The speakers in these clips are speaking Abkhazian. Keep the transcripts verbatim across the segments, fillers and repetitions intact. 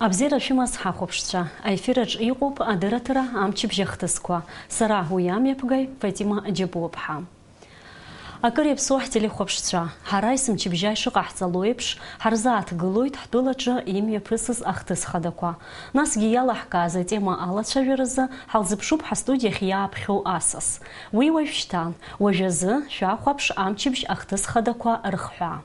Абзиара шәымаз ҳахәаԥшцәа, аефир аҿы иҟоуп адырраҭара «Амчыбжь ахҭысқәа». Сара уи амҩаԥгаҩ Фатима Џьапуаԥҳа. Акыр иаԥсоу ҳтелехәаԥшцәа, ҳара есымчыбжьа ишыҟаҳҵало еиԥш, ҳарзааҭгылоит ҳтәылаҿы имҩаԥысыз ахҭыс хадақәа. Насгьы иалаҳкааз атема алацәажәаразы ҳалзыԥшуп ҳастудиахь иааԥхьоу асас. Уи уажәшьҭан, уажәазы шәахәаԥш «Амчыбжь ахҭыс хадақәа» рыхҳәаа.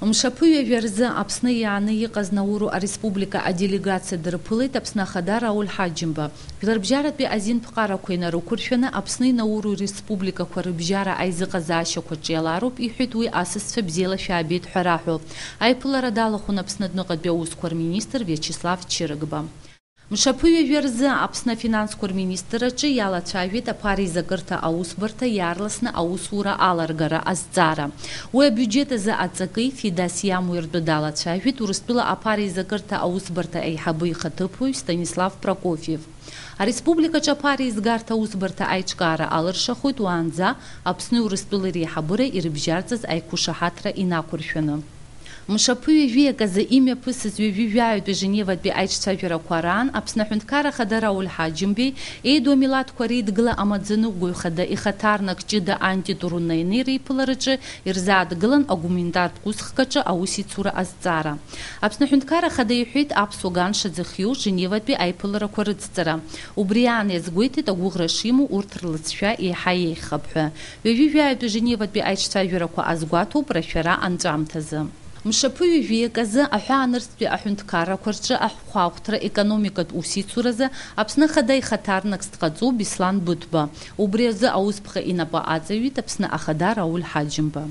Мшаԥы ҩажәа рзы Аԥсны иааны иҟаз Науру ареспублика аделегациа дырԥылеит Аԥсны Ахада Рауль Ҳаџьымба. Жәларбжьаратәи азин ԥҟарақәа инарықәыршәаны Аԥсни Науру республикақәа рыбжьара аизыҟазаашьақәа ҿиалароуп, иҳәеит уи асасцәа бзиала шәаабеит ҳәа раҳәо. Аиԥылара далахәын Аԥсны адәныҟатәи аусқәа рминистр Виачеслав Чырыгба. Мшаԥы ҩажәа рзы Аԥсны афинансқәа рминистр аҿы иалацәажәеит аԥара еизакырҭа аусбарҭа иаарласны аусура аларгара азҵаара. Уи абиуџьет азы аҵаки фидас иамоуи ртәы далацәажәеит Урыстәыла аԥара еизакырҭа аусбарҭа аиҳабы ихаҭыԥуаҩ Станислав Прокофиев. Ареспубликаҿы аԥара еизгарҭа аусбарҭа аиҿкаара алыршахоит уаанӡа Аԥсни Урыстәылеи реиҳабыра ирыбжьарҵаз аиқәышаҳаҭра инақәыршәаны. Мшаԥы ҩажәи аказы имҩаԥысыз ҩажәи жәаҩатәи Женеватәи аиҿцәажәарақәа раан Аԥсны Аҳәынҭқарра Ахада Рауль Ҳаџьымбеи Еидуа милаҭқәа реидгыла амаӡаныҟәгаҩ хада ихаҭарнак Ҷыда Анти Турунеинеи реиԥылараҿы ирзааҭгылан агуманитартә усхкаҿы аусеицура азҵаара. Аԥсны Аҳәынҭқарра Ахада иҳәеит аԥсуа ганша зыхиоу Женеватәи аиԥыларақәа рыцҵара. Убри аан иазгәеиҭеит агәыӷра шимоу урҭ рлыҵшәа еиҳа еиӷьхап ҳәа. Ҩажәи жәаҩатәи Женеватәи аиҿцәажәарақәа азгәаҭоуп рашәара анҵәамҭазы. Мшаԥы ҩажәи аказы аҳәаанырцәтәи аҳәынҭқаррақәа рҿы ахәхәахәҭра економикатә усеицуразы Аԥсны Ахада ихаҭарнакс дҟаҵоуп Беслан Быҭәба. Убри азы аусԥҟа инапы аҵаҩит Аԥсны Ахада Рауль Ҳаџьымба.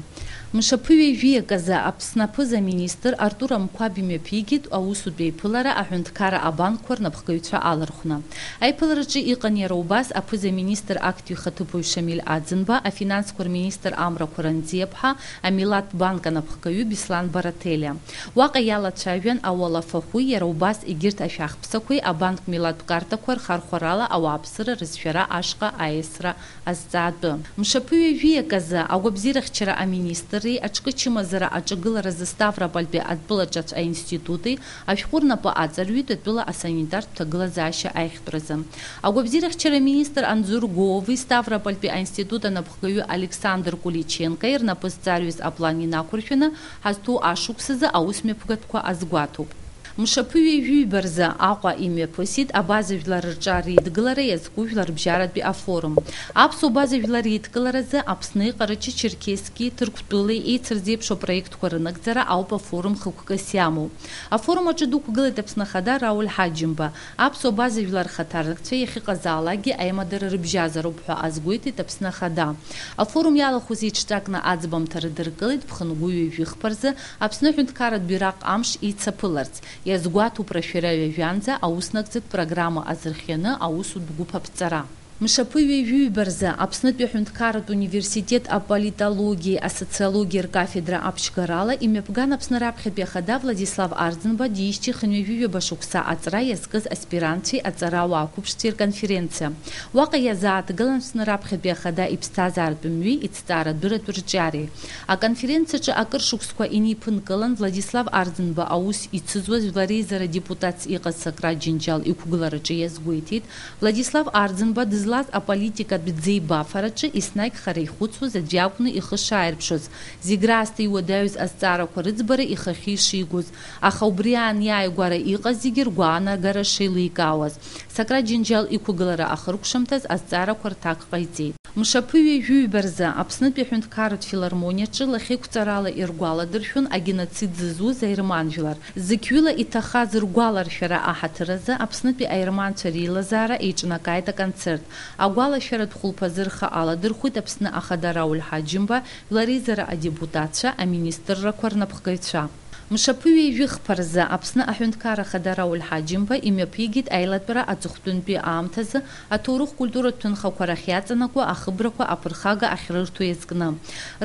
Мшаԥы ҩажәи аказы Аԥсны аԥыза-министр Артур Амқәаб имҩаԥигеит аусутә еиԥылара аҳәынҭқарра абанкқәа рнапхгаҩцәа алархәны. Аиԥылараҿы иҟан иара убас аԥыза-министр актәи ихаҭыԥуаҩ Шамиль Аӡынба, афинансқәа рминистр Амра Қәаранӡиаԥҳа, амилаҭтә банк анапхгаҩы Беслан Барателиа. Уаҟа иалацәажәан ауалафахәи иара убас егьырҭ ашәахԥсақәеи абанк милаҭтә картақәа рхархәарала ауааԥсыра рызшәара ашҟа аиасра азҵаатәы. Мшаԥы ҩажәи аказы агәабзиарахьчара аминистрреи аҿкы чымазара аҿагыларазы Ставропольтәи атәылаҿацә аинститути ашәҟәы рнапы аҵарҩит атәыла асанитартә ҭагылазаашьа аиӷьтәразы. Агәабзиарахьчара аминистр Анзор Гууови Ставропольтәи аинститут анапхгаҩы Александр Куличенкои рнапы зҵарҩыз аплан инақәыршәаны ҳазҭоу ашықәсазы аусмҩаԥгатәқәа азгәаҭоуп. Мшаԥы ҩажәи ҩба рзы Аҟәа имҩаԥысит абаза жәлар рҿар реидгылара иазку жәларбжьаратәи афорум. Аԥсуа база жәлар реидкыларазы Аԥсни Ҟарачы-Черкесски, Ҭырқәтәылеи еицырзеиԥшу апроектқәа рынагӡара ауп афорум хықәкыс иамоу. Афорум аҿы дықәгылеит Аԥсны Ахада Рауль Ҳаџьымба. Аԥсуа база жәлар рхаҭарнакцәа иахьыҟазаалакгьы аимадара рыбжьазароуп ҳәа азгәеиҭеит Аԥсны Ахада. Афорум иалахәыз еиҿҵәакны аӡбамҭа рыдыркылеит ԥхынгәы ҩажәи хԥа рзы Аԥсны аҳәынҭқарратә бираҟ амш еицаԥыларц, иазгәаҭоуп рашәара ҩажәанӡа ауснагӡатә программа азырхианы аусутә гәыԥ аԥҵара. Мшаԥы ҩажәи ҩба рзы Аԥснытәи аҳәынҭқарратә университет аполитологиеи асоциологиеи ркафедра аԥшьгарала имҩаԥган Аԥсны раԥхьатәи ахада Владислав Арӡынба диижьҭеи хынҩажәи ҩаба шықәса аҵра иазкыз аспирантцәеи аҵарауаа қәыԥшцәеи рконференциа. Уаҟа иазааҭгылан Аԥсны раԥхьатәи ахада иԥсҭазаартә мҩеи ицҵаарадәыратә рҿиареи. Аконференциаҿы акыр шықәсқәа инеиԥынкылан Владислав Арӡынба аус ицызуаз Жәлар Реизара адепутатс иҟаз Сократ Џьынџьал иқәгылараҿы иазгәеиҭеит, Владислав Арӡынба дызлаз аполитикатә ӡеибафараҿы еснагь хара ихәыцуаз аӡә иакәны ихы шааирԥшыз, зегь раасҭа иуадаҩыз азҵаарақәа рыӡбара ихахьы ишигоз, аха убри аан иааигәара иҟаз зегьы ргәаанагара шеиликаауаз, Сократ Џьынџьал иқәгылара ахыркәшамҭаз азҵаарақәа рҭак ҟаиҵеит. Мшаԥы ҩажәи ҩба рзы Аԥснытәи аҳәынҭқарратә филармониаҿы лахьеиқәҵарала иргәаладыршәон агеноцид зызуз аерман жәлар. Зықьҩыла иҭахаз ргәаларшәара аҳаҭыр азы Аԥснытәи аерманцәа реилазаара еиҿнакааит аконцерт. Агәалашәаратә хәылԥазы рхы аладырхәит Аԥсны Ахада Рауль Ҳаџьымба, Жәлар Реизара адепутатцәа, аминистррақәа рнапхгаҩцәа. Мшаԥы ҩажәи хԥа рзы Аԥсны Аҳәынҭқарра Ахада Рауль Ҳаџьымба имҩаԥигеит аилатәара аҵыхәтәантәи аамҭазы аҭоурых-культуратә ҭынхақәа рахь иаҵанакуа ахыбрақәа аԥырхага ахьрырҭо иазкны.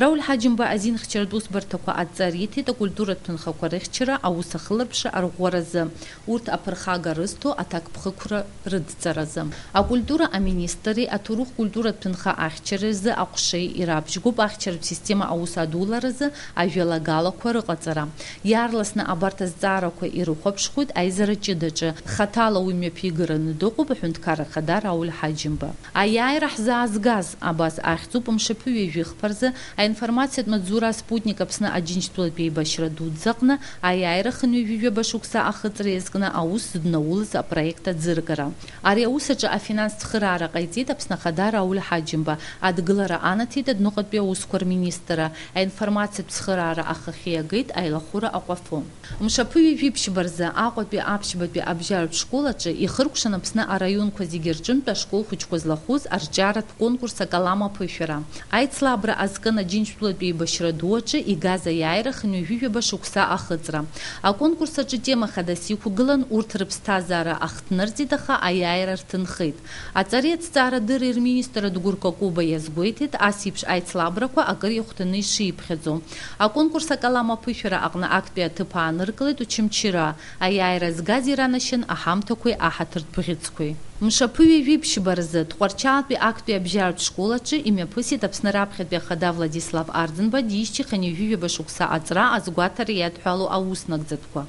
Рауль Ҳаџьымба азинхьчаратә усбарҭақәа адҵа риҭеит акультуратә ҭынхақәа рыхьчара, аус ахыларԥшра арӷәӷәаразы, урҭ аԥырхага рызҭо аҭакԥхықәра рыдҵаразы. Акультура аминистрреи аҭоурых-культуратә ҭынха ахьчареи рзы аҟәшеи ирабжьгоуп ахьчаратә система аус адуларазы ажәалагалақәа рыҟаҵара. Иаарласны абарҭ азҵаарақәа ирыхәаԥшхоит аизара ҷыдаҿы, хаҭала уи мҩаԥигараны дыҟоуп Аҳәынҭқарра Ахада Рауль Ҳаџьымба. Аиааира ҳзаазгаз, абас ахьӡуп мшаԥы ҩажәи хԥа рзы аинформациатә маҵзура Спутник Аԥсны Аџьынџьтәылатә еибашьра дуӡӡаҟны аиааира хынҩажәи жәаба шықәса ахыҵра иазкны аус зыднаулыз апроект аӡыргара. Ари аус аҿы афинанстә цхыраара ҟаиҵеит Аԥсны Ахада Рауль Ҳаџьымба, адгылара анаҭеит адәныҟатәи аусқәа рминистрра, аинформациатә цхыраара ахахьы иагеит аилахәыра аҟәафо. Мшаԥы ҩажәи ԥшьба рзы Аҟәатәи аԥшьбатәи абжьаратә школ аҿы ихыркәшан Аԥсны араионқәа зегьы рҿынтә ашкол хәыҷқәа злахәыз арҿиаратә конкурс акалам аԥышәара. Аицлабра азкын Аџьынџьтәылатәи еибашьра ду аҿы игаз аиааира хынҩажәи жәаба шықәса ахыҵра. Аконкурс аҿы тема хадас иқәгылан, урҭ рыԥсҭазаара ахҭнырҵеит, аха аиааира рҭынхеит. Аҵареи аҭҵаарадырреи рминистр Адгәыр Какәыба иазгәеиҭеит, ас еиԥш аицлабрақәа акыр иахәҭаны ишиԥхьаӡо. Аконкурс акалам аԥышәара аҟны актәи аҭыԥ ааныркылеит Очамчыра, аиааира згаз иранашьан аҳамҭақәеи аҳаҭыртә бӷьыцқәеи. Мшаԥы ҩажәи ԥшьба рзы Тҟәарчалтәи актәи абжьаратә школ аҿы имҩаԥысит Аԥсны раԥхьатәи ахада Владислав Арӡынба диижьҭеи хынҩажәи жәаба шықәса аҵра азгәаҭара иадҳәало аус нагӡатәқәа.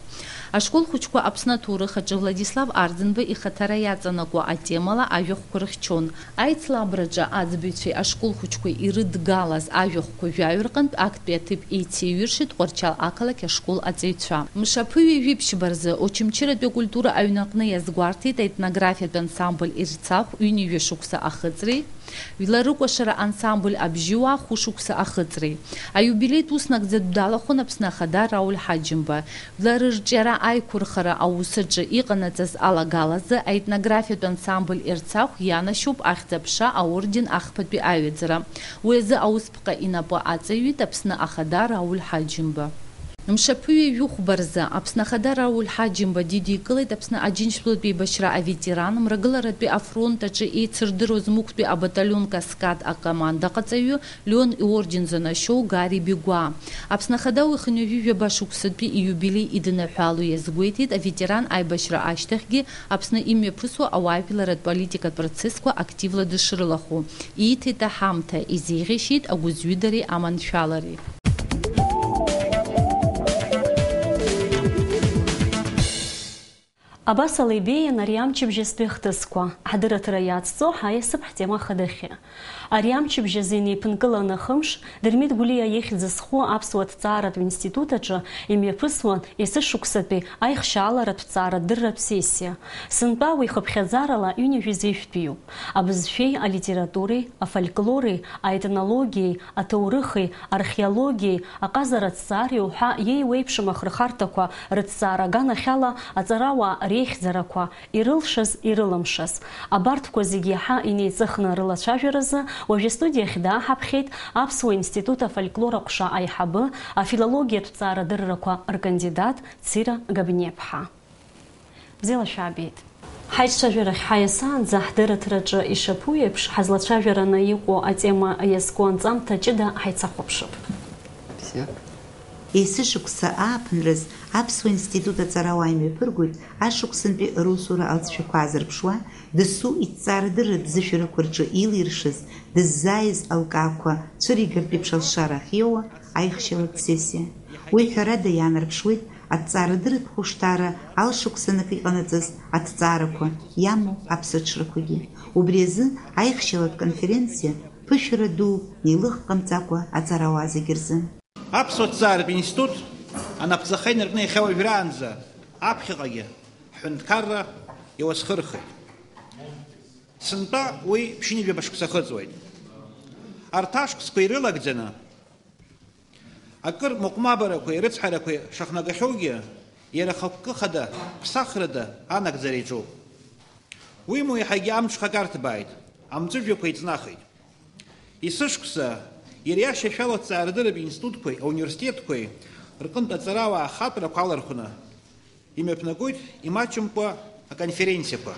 Ашкол хәыҷқәа Аԥсны аҭоурых аҿы Владислав Арӡынба ихаҭара иаҵанакуа атемала ажәахәқәа рыхьчон. Аицлабраҿы аӡбаҩцәеи ашкол хәыҷқәеи ирыдгалаз ажәахәқәа жәаҩа рҟынтә актәи аҭыԥ еицеиҩыршеит Тҟәарчал ақалақь ашкол аҵаҩцәа. Мшаԥы ҩажәи ԥшьба рзы Очамчыратәи акультура аҩны аҟны иазгәарҭеит аетнографиатә ансамбль Ерцахә ҩынҩажәа шықәса ахыҵреи, Жәлар рыкәашара ансамбль Абжьыуаа хәышықәса ахыҵреи. Аиубилеитә ус нагӡатә далахәын Аԥсны Ахада Рауль Ҳаџьымба. Жәлар рырҿиара аиқәырхара аус аҿы иҟанаҵаз алагалазы аетнографиатә ансамбль Ерцахә ианашьоуп Ахьӡ-аԥша аорден ахԥатәи аҩаӡара. Уи азы аусԥҟа инапы аҵаҩит Аԥсны Ахада Рауль Ҳаџьымба. Мшаԥы ҩажәи хәба рзы Аԥсны Ахада Рауль Ҳаџьымба дидикылеит Аԥсны Аџьынџьтәылатәи еибашьра аветеран, мрагыларатәи афронт аҿы еицырдыруаз Мықәтәи абаталион Каскад акомандаҟаҵаҩы, Леон иорден занашьоу Гари Бигәаа. Аԥсны Ахада уи хынҩажәи жәаба шықәсатәи ииубилеи иднаҳәало иазгәеиҭеит аветеран аибашьра ашьҭахьгьы Аԥсны имҩаԥысуа ауаажәларратә политикатә процессқәа активла дышрылахәу. Ииҭеит аҳамҭа, изеиӷьеишьеит агәыӡҩыдареи аманшәалареи. Абас ала ибеиан ари амчыбжьазтәи ахҭысқәа. Ҳдырраҭара иацҵо ҳаиасып ҳтема хадахьы. Ари амчыбжь азы инеиԥынкыланы ахымш, Дырмит Гәлиа ихьӡ зху аԥсуа ҭҵааратә институт аҿы имҩаԥысуан есышықәсатәи аихшьааларатә ҭҵаарадырратә сессиа. Сынтәа уи хыԥхьаӡарала ҩынҩажәи зеижәтәиуп. Абызшәеи алитературеи, афольклори, аетнологиеи, аҭоурыхи, археологиеи, аҟазара аҭҵаареи уҳәа иеиуеиԥшым ахырхарҭақәа рыҭҵаара аганахьала аҵарауаа реихьӡарақәа, ирылшаз, ирылымшаз. Абарҭқәа зегьы иаҳа инеиҵыхны рылацәажәаразы уажәы астудиахь дааҳаԥхьеит Аԥсуа институт афольклор аҟәша аиҳабы, афилологиатә ҭҵаарадыррақәа ркандидат Цира Габниаԥҳа. Бзиала шәаабеит. Ҳаицәажәарахь ҳаиасаанӡа ҳдырраҭараҿы ишаԥу еиԥш, ҳазлацәажәараны иҟоу атема иазку анҵамҭа ҷыда ҳаицахәаԥшып. Бзиа. Есышықәса ааԥынраз Аԥсуа институт аҵарауаа имҩаԥыргоит ашықәсантәи русура алҵшәақәа аазырԥшуа, дасу иҭҵаарадырратә зышәарақәа рҿы илиршаз, дыззааиз алкаақәа цәыригартә еиԥш алшара ахьиоуа аихшьалатә сессиа. Уи ҳәарада иаанарԥшуеит аҭҵаарадырратә хәышҭаара алшықәсанык иҟанаҵаз аҭҵаарақәа иамоу аԥсыҽрақәагьы. Убри азы аихшьалатә конференциа ԥышәара дууп, еилых ҟамҵакәа аҵарауаа зегьы рзы. Аԥсуа ҭҵааратә институт анапҵаха инаркны иахьа уажәраанӡа аԥхьаҟагьы ҳҳәынҭқарра иуасхырхеит. Сынтәа уи ԥшьынҩажәаба шықәса ахыҵуеит. Арҭ ашықәсқәа ирылагӡаны, акыр мыҟәмабарақәеи рыцҳарақәеи шахнагахьоугьы, иара ахықәкы хада, ԥсахрада анагӡара иаҿуп. Уимоу, еиҳагьы амҽхак арҭбааит, амҵәыжәҩақәа иҵнахит. Есышықәса иара иашьашәала аҭҵаарадырратә институтқәеи ауниверситетқәеи рҟынтә аҵарауаа ахаҵәрақәа алархәны имҩаԥнагоит имаҷымкәа аконференциақәа.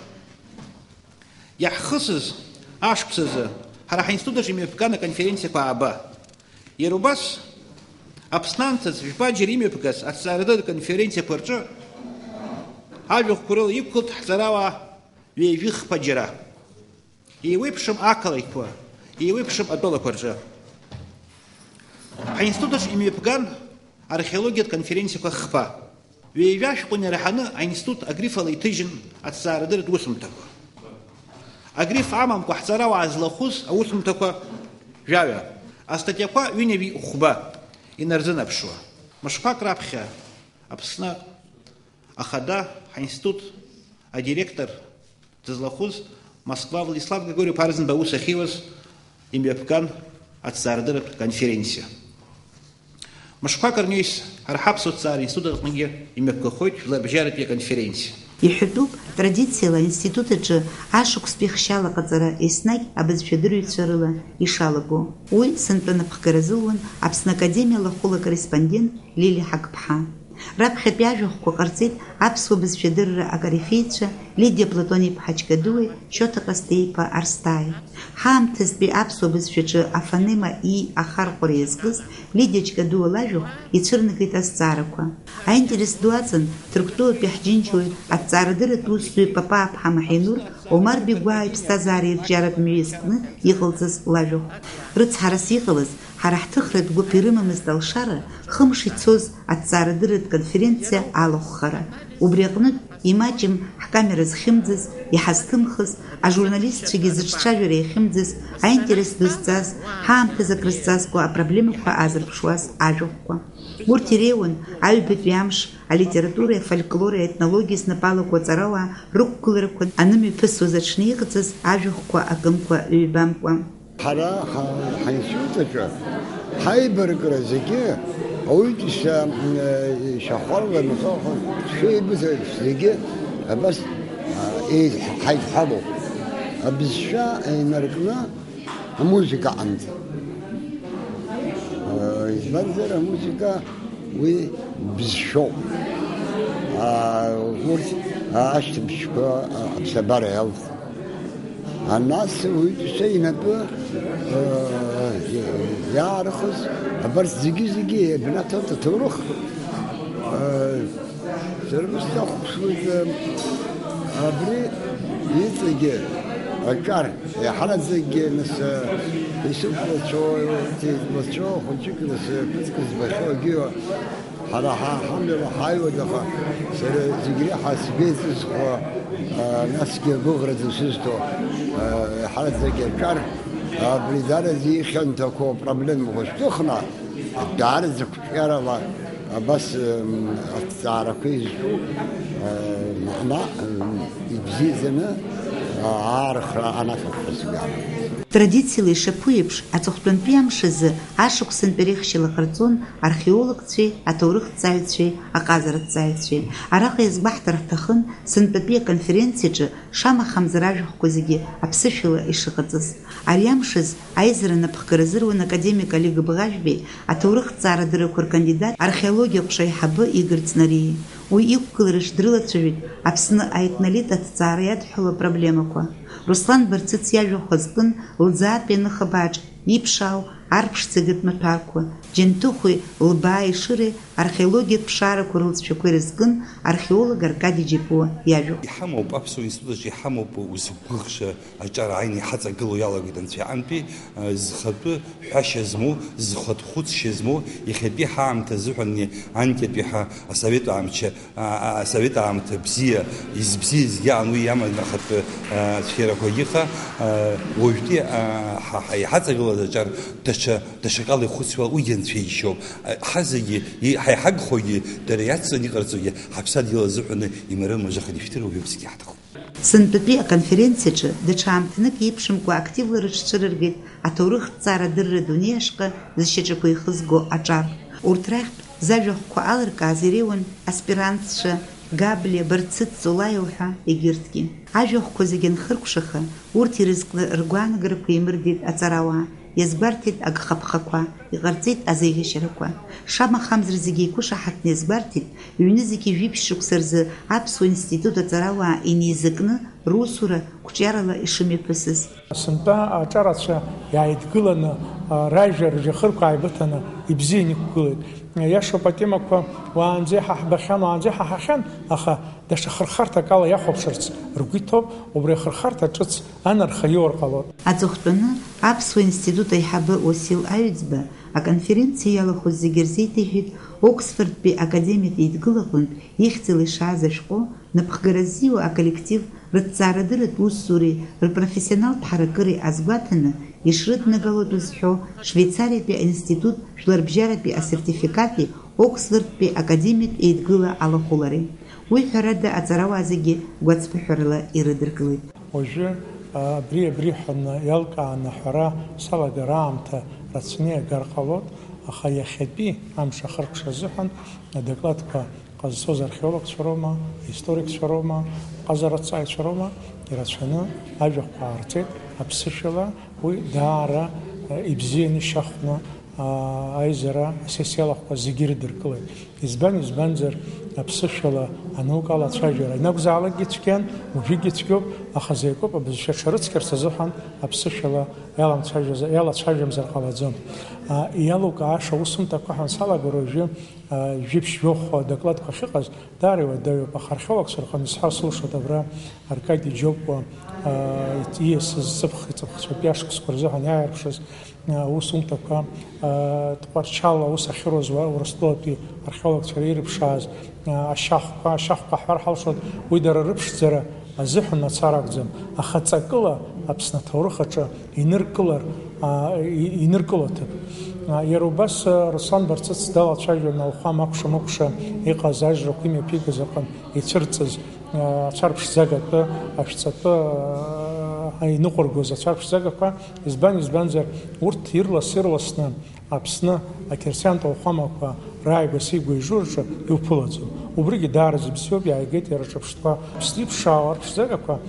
Иаҳхысыз ашықәсазы ҳара ҳаинститут аҿы имҩаԥган аконференциақәа ааба. Иара убас, Аԥсны анҭыҵ жәпаџьара имҩаԥгаз аҭҵаарадырратә конференциақәа рҿы ажәахәқәа рыла иқәлт ҳҵарауаа ҩажәи хԥа џьара. Еиуеиԥшым ақалақьқәа, еиуеиԥшым атәылақәа рҿы. Ҳаинститут аҿы имҩаԥган археологиатә конференциақәа хԥа. Ҩажәа шәҟәы инарҳаны аинститут агриф ала иҭыжьын аҭҵаарадырратә усумҭақәа. Агриф амамкәа ҳҵарауаа злахәыз аусумҭақәа жәаҩа, астатиақәа ҩынҩажәи хәба инарзынаԥшуа. Мышқәак раԥхьа Аԥсны Ахада, ҳаинститут адиректор дызлахәыз Москва Владислав Григорьев Арӡынба аус ахьиуаз имҩаԥган аҭҵаарадырратә конференциа. Мышқәак рнаҩс ҳара ҳаԥсуа ҭҵаара институт аҟныгьы имҩаԥгахоит жәларбжьаратәи аконференциа. Иҳәатәуп, традициала аинститут аҿы ашықәстәи хшьала аҟаҵара еснагь абызшәадырҩцәа рыла ишалаго. Уи сынтәа напхгара зылуан Аԥсны Академиа лахәыла акорреспондент Лили Ҳақԥҳа. Раԥхьатәи ажәахәқәа ҟарҵеит аԥсуа бызшәадырра акорифеицәа Лидиа Платон-иԥҳа Ҷкадуи Шьоҭа Ҟасҭеи-иԥа Арсҭааи. Ҳаамҭазтәи аԥсуа бызшәаҿы афонема и ахархәара иазкыз Лидиа Ҷкадуа лажәахә ицәырнагеит азҵаарақәа. Аинтерес ду аҵан Ҭырқәтәылатәи ҳџьынџьуаҩ, аҭҵаарадырратә усзуҩ Папаа-ԥҳа Маҳинур Омар Бигәаа иԥсҭазаара ирҿиаратә мҩа иазкны иҟалҵаз лажәахә. Рыцҳарас иҟалаз, ҳара ҳҭыхратә гәыԥ ирымамызт алшара, хымш ицоз аҭҵаарадырратә конференциа алахәхара. Убри аҟнытә, имаҷым ҳкамера зхьымӡаз, иҳазҭымхыз, ажурналистцәагьы зыҿцәажәара иахьымӡаз, аинтерес ду зҵаз, ҳаамҭазы акрызҵазкуа апроблемақәа аазырԥшуаз ажәахәқәа. Урҭ иреиуан аҩбатәи амш алитературеи афольклори аетнологиеи знапы алаку аҵарауаа рықәгыларақәа анымҩаԥысуаз аҽны иҟаҵаз ажәахәқәа акымкәа-ҩбамкәа. Ҳара ҳа-, ҳаинститут аҿы ҳаибаркра зегьы ауаҩытәыҩса, м, э, ишьахәарла, махәарла шеибыҭаз зегьы абас, а, еидҳ-, ҳаидҳәалоуп. Абызшәа еинаркны амузыка аҟынӡа. Э, избанзар, амузыка уи бызшәоуп. А, урҭ ашьҭыбжьқәа, а, аԥсабара иалҵ. А, нас уаҩытәыҩса инапы, э, иаархыз, абарҭ зегьы-зегьы иабнаҭоит аҭоурых. Э, сара ус сахәаԥшуеит, э, абри иҵегьы аҿар, иаҳараӡакгьы, нас, э, исықәлацәоу, исықәлацәоу хәыҷык, нас, э, ԥыҭк збахьоу, егьиу ҳара ҳа-, ҳамҩала ҳааиуеит, аха сара зегь реиҳа сгәы еиҵызхуа, а, насгьы агәыӷра дысызҭо, а, иаҳараӡак иаҿар, абри даараӡа ихьанҭақәоу апроблемақәа шьҭыхны, даараӡа қәҿиарала абас, м, аҭҵаарақәа изҿу, а, маҳәна, м, ибзиаӡаны, а, аархра анаҭаххьаз иалагеит. Традициала ишаԥу еиԥш, аҵыхәтәантәи амш азы ашықәсантәи рыхьшьала ҟарҵон археологцәеи аҭоурыхҭҵааҩцәеи аҟазараҭҵааҩцәеи. Араҟа иазгәаҳҭар ҳҭахын, сынтәатәи аконференциаҿы шамахамзар ажәахәқәа зегьы аԥсышәала ишыҟаҵаз. Ари амш азы аизара напхгара азыруан академик Али Габӷажәбеи аҭоурыхҭҵаара дыррақәа ркандидат, археологиа аҟәша аиҳабы Игор Ҵнариеи. Уи иқәгылара шдрылацәажәеит Аԥсны аетнолит аҭҵаара иадҳәалоу апроблемақәа. Руслан Барцыц иажәахә азкын лӡаатәи аныхабааҿ иԥшаау арԥшӡагатә маҭәарқәа, Џьанҭыхәи Лбааи Шыреи археологиатә ԥшаарақәа рылҵшәақәа ирызкын археолог Аркади Џьапуа иажәахә. Иҳамоуп, аԥсуа институт аҿы иҳамоуп узықәгәыӷша аҿар ааины иҳаҵагылоу иалагеит анцәа иҟынтәи, а, зхатәы ҳәашьа змоу, зхатә хәыцшьа змоу, иахьатәи ҳаамҭа азыҳәан ани анкьатәи ҳа асовет амчы, а, а, асовет аамҭа бзиа, избзиазгьы аан уи иаман ахатәы, а, цәгьарақәагьы, аха, а, уажәтәи, а, ҳа, ҳа иҳаҵагылаз аҿар даҽа, даҽакала ихәыцуа уигьы анцәа иџьшьоуп. А, ҳазегьы и-, ҳа иҳагхогьы, дара иацҵаны иҟарҵогьы ҳаԥсадгьыл азыҳәаны имарым ажахадишәҭыруа уажәы зегьы ҳҭахуп. Сынтәатәи аконференциаҿы даҽа аамҭанык еиԥшымкәа активла рыҽцәырыргеит аҭоурыхҭҵаара адырра адунеи ашҟа зшьаҿақәа еихызго аҿар. Урҭ рахьтә зажәахәқәа алыркааз иреиуан аспирантцәа Габлиа, Барцыц, Ҵолаиа уҳәа егьырҭгьы. Ажәахәқәа зегьы анхыркәшаха, урҭ ирызкны ргәаанагарақәа еимырдеит аҵарауаа. Иазгәарҭеит агхаԥхақәа, иҟарҵеит азеиӷьашьарақәа. Шамахамзар зегьы еиқәышаҳаҭны иазгәарҭеит, ҩнызқьи жәиԥшь шықәса рзы Аԥсуа институт аҵарауаа инеизакны русура қәҿиарала ишымҩаԥысыз. Сынтәа аҿарацәа иааидгыланы, а, ражәа ржьахырқәа ааибыҭаны ибзиан иқәгылеит. Иашоуп, атемақәа уаанӡа иҳаҳбахьан, уаанӡа иҳаҳахьан, аха даҽа хырхарҭак ала иахәаԥшырц ргәы иҭоуп, убри ахырхарҭа ҿыц анарха иоур ҟалоит. Аҵыхәтәаны Аԥсуа институт аиҳабы Уасил Аҩӡба аконференциа иалахәыз зегьы рзеиҭеиҳәеит Оксфордтәи академиатә еидгыла аҟынтә ихьӡала ишааз ашәҟәы, напхгара ззиуа аколлектив рыҭҵаарадырратә усуреи рпрофессионалтә ҳаракыреи азгәаҭаны ишрыднагалоу зҳәо Швеицариатәи аинститут жәларбжьаратәи асертификати Оксфордтәи академиатә еидгыла алахәылареи. Уи, ҳәарада, аҵарауаа зегьы гәацԥыҳәарала ирыдыркылеит. Уажәы, а, абри, абри ҳәа иалкааны аҳәара салагар аамҭа рацәаны иагар ҟалоит, аха иахьатәи амш ахыркәша азыҳәан адокладқәа ҟазҵоз археологцәа роума, аисторикцәа роума, ҟазараҭҵааҩцәа роума, ирацәаны ажәахәқәа аарҵеит, аԥсышәала уи даара, а, ибзианы ишьахәны, а, аизара асессиа алахәқәа зегьы ирыдыркылеит. Избан, избанзар, аԥсышәала анаукала ацәажәара ианакәзаалакгьы цәгьан, уажәыгьы цәгьоуп, аха закәытә абызшәа аҽарыцқьарц азыҳәан аԥсышәала иалацәажәаз-, иалацәажәамзар ҟалаӡом. А, иалукааша аусумҭақәа ҳәа салагар уажәы, а, жәиԥшь жәохә адокладқәа ахьыҟаз, даара иуадаҩуп, аха археологцәа рҟны исҳәар сылшоит, абра Аркади Џьопуа, а, ииасыз ҵыԥх-, ҵыԥхцәатәи ашықәсқәа рзыҳәан иааирԥшыз, а, аусумҭақәа, а, Тҟәарчал аус ахьыруаз уа-, Урыстәылатәи археологцәа ирыԥшааз, а, ашьахәқәа, ашьахәқәа ҳҳәар ҳалшоит, уи дара рыԥшӡара азыҳәан мацара акәӡам, аха ҵакыла Аԥсны аҭоурых аҿы иныркылар, а, и-, иныркыло аҭыԥ. А, иара убас, а, Руслан Барцыц далацәажәон Алхәама акәша-мыкәша иҟаз ажрақәа имҩаԥигаз аҟын ицәырҵыз, а, ацәарԥшӡагатәы, ашәҵатәы, а, иныҟәыргоз ацәарԥшӡагақәа, избан, избанзар, урҭ ирлас-ирласны Аԥсны ақьырсиантә ауахәамақәа рааигәа-сигәа ижу рҿы иуԥылаӡом. Убригьы даараӡа ибзиоуп, иааигеит иара ҿырԥштәқәа. Аԥсны иԥшаауа арԥшӡагақәа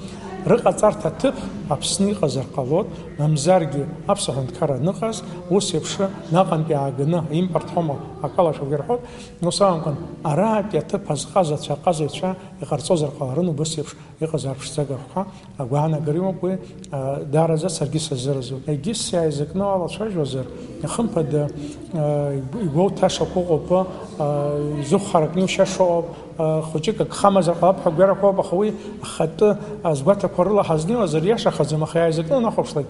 рыҟаҵарҭа ҭыԥ Аԥсны иҟазар ҟалоит, мамзаргьы Аԥсуа ҳәынҭқарра аныҟаз, ус еиԥш наҟынтәи ааганы импорт ҳәоума акалашәақәа ирҳәоит, ус акәымкәан, арантәи аҭыԥ азҟазацәа, аҟазаҩцәа иҟарҵозар ҟаларын убыс еиԥш иҟаз арԥшӡагақәа, агәаанагара имоуп уи, а, даараӡа саргьы сазыразуп. Егьыс иааизакны уалацәажәозар, хымԥада, а, игәоуҭашақәа ыҟоуп, а, изыхәҳаракны иушьаша ыҟоуп, а, хәыҷык ак хамазар ҟалап ҳәа агәарақәа ыҟоуп, аха уи ахатәы азгәаҭақәа рыла ҳазнеиуазар иашахаӡам, аха иааизакны уанахәаԥшлак,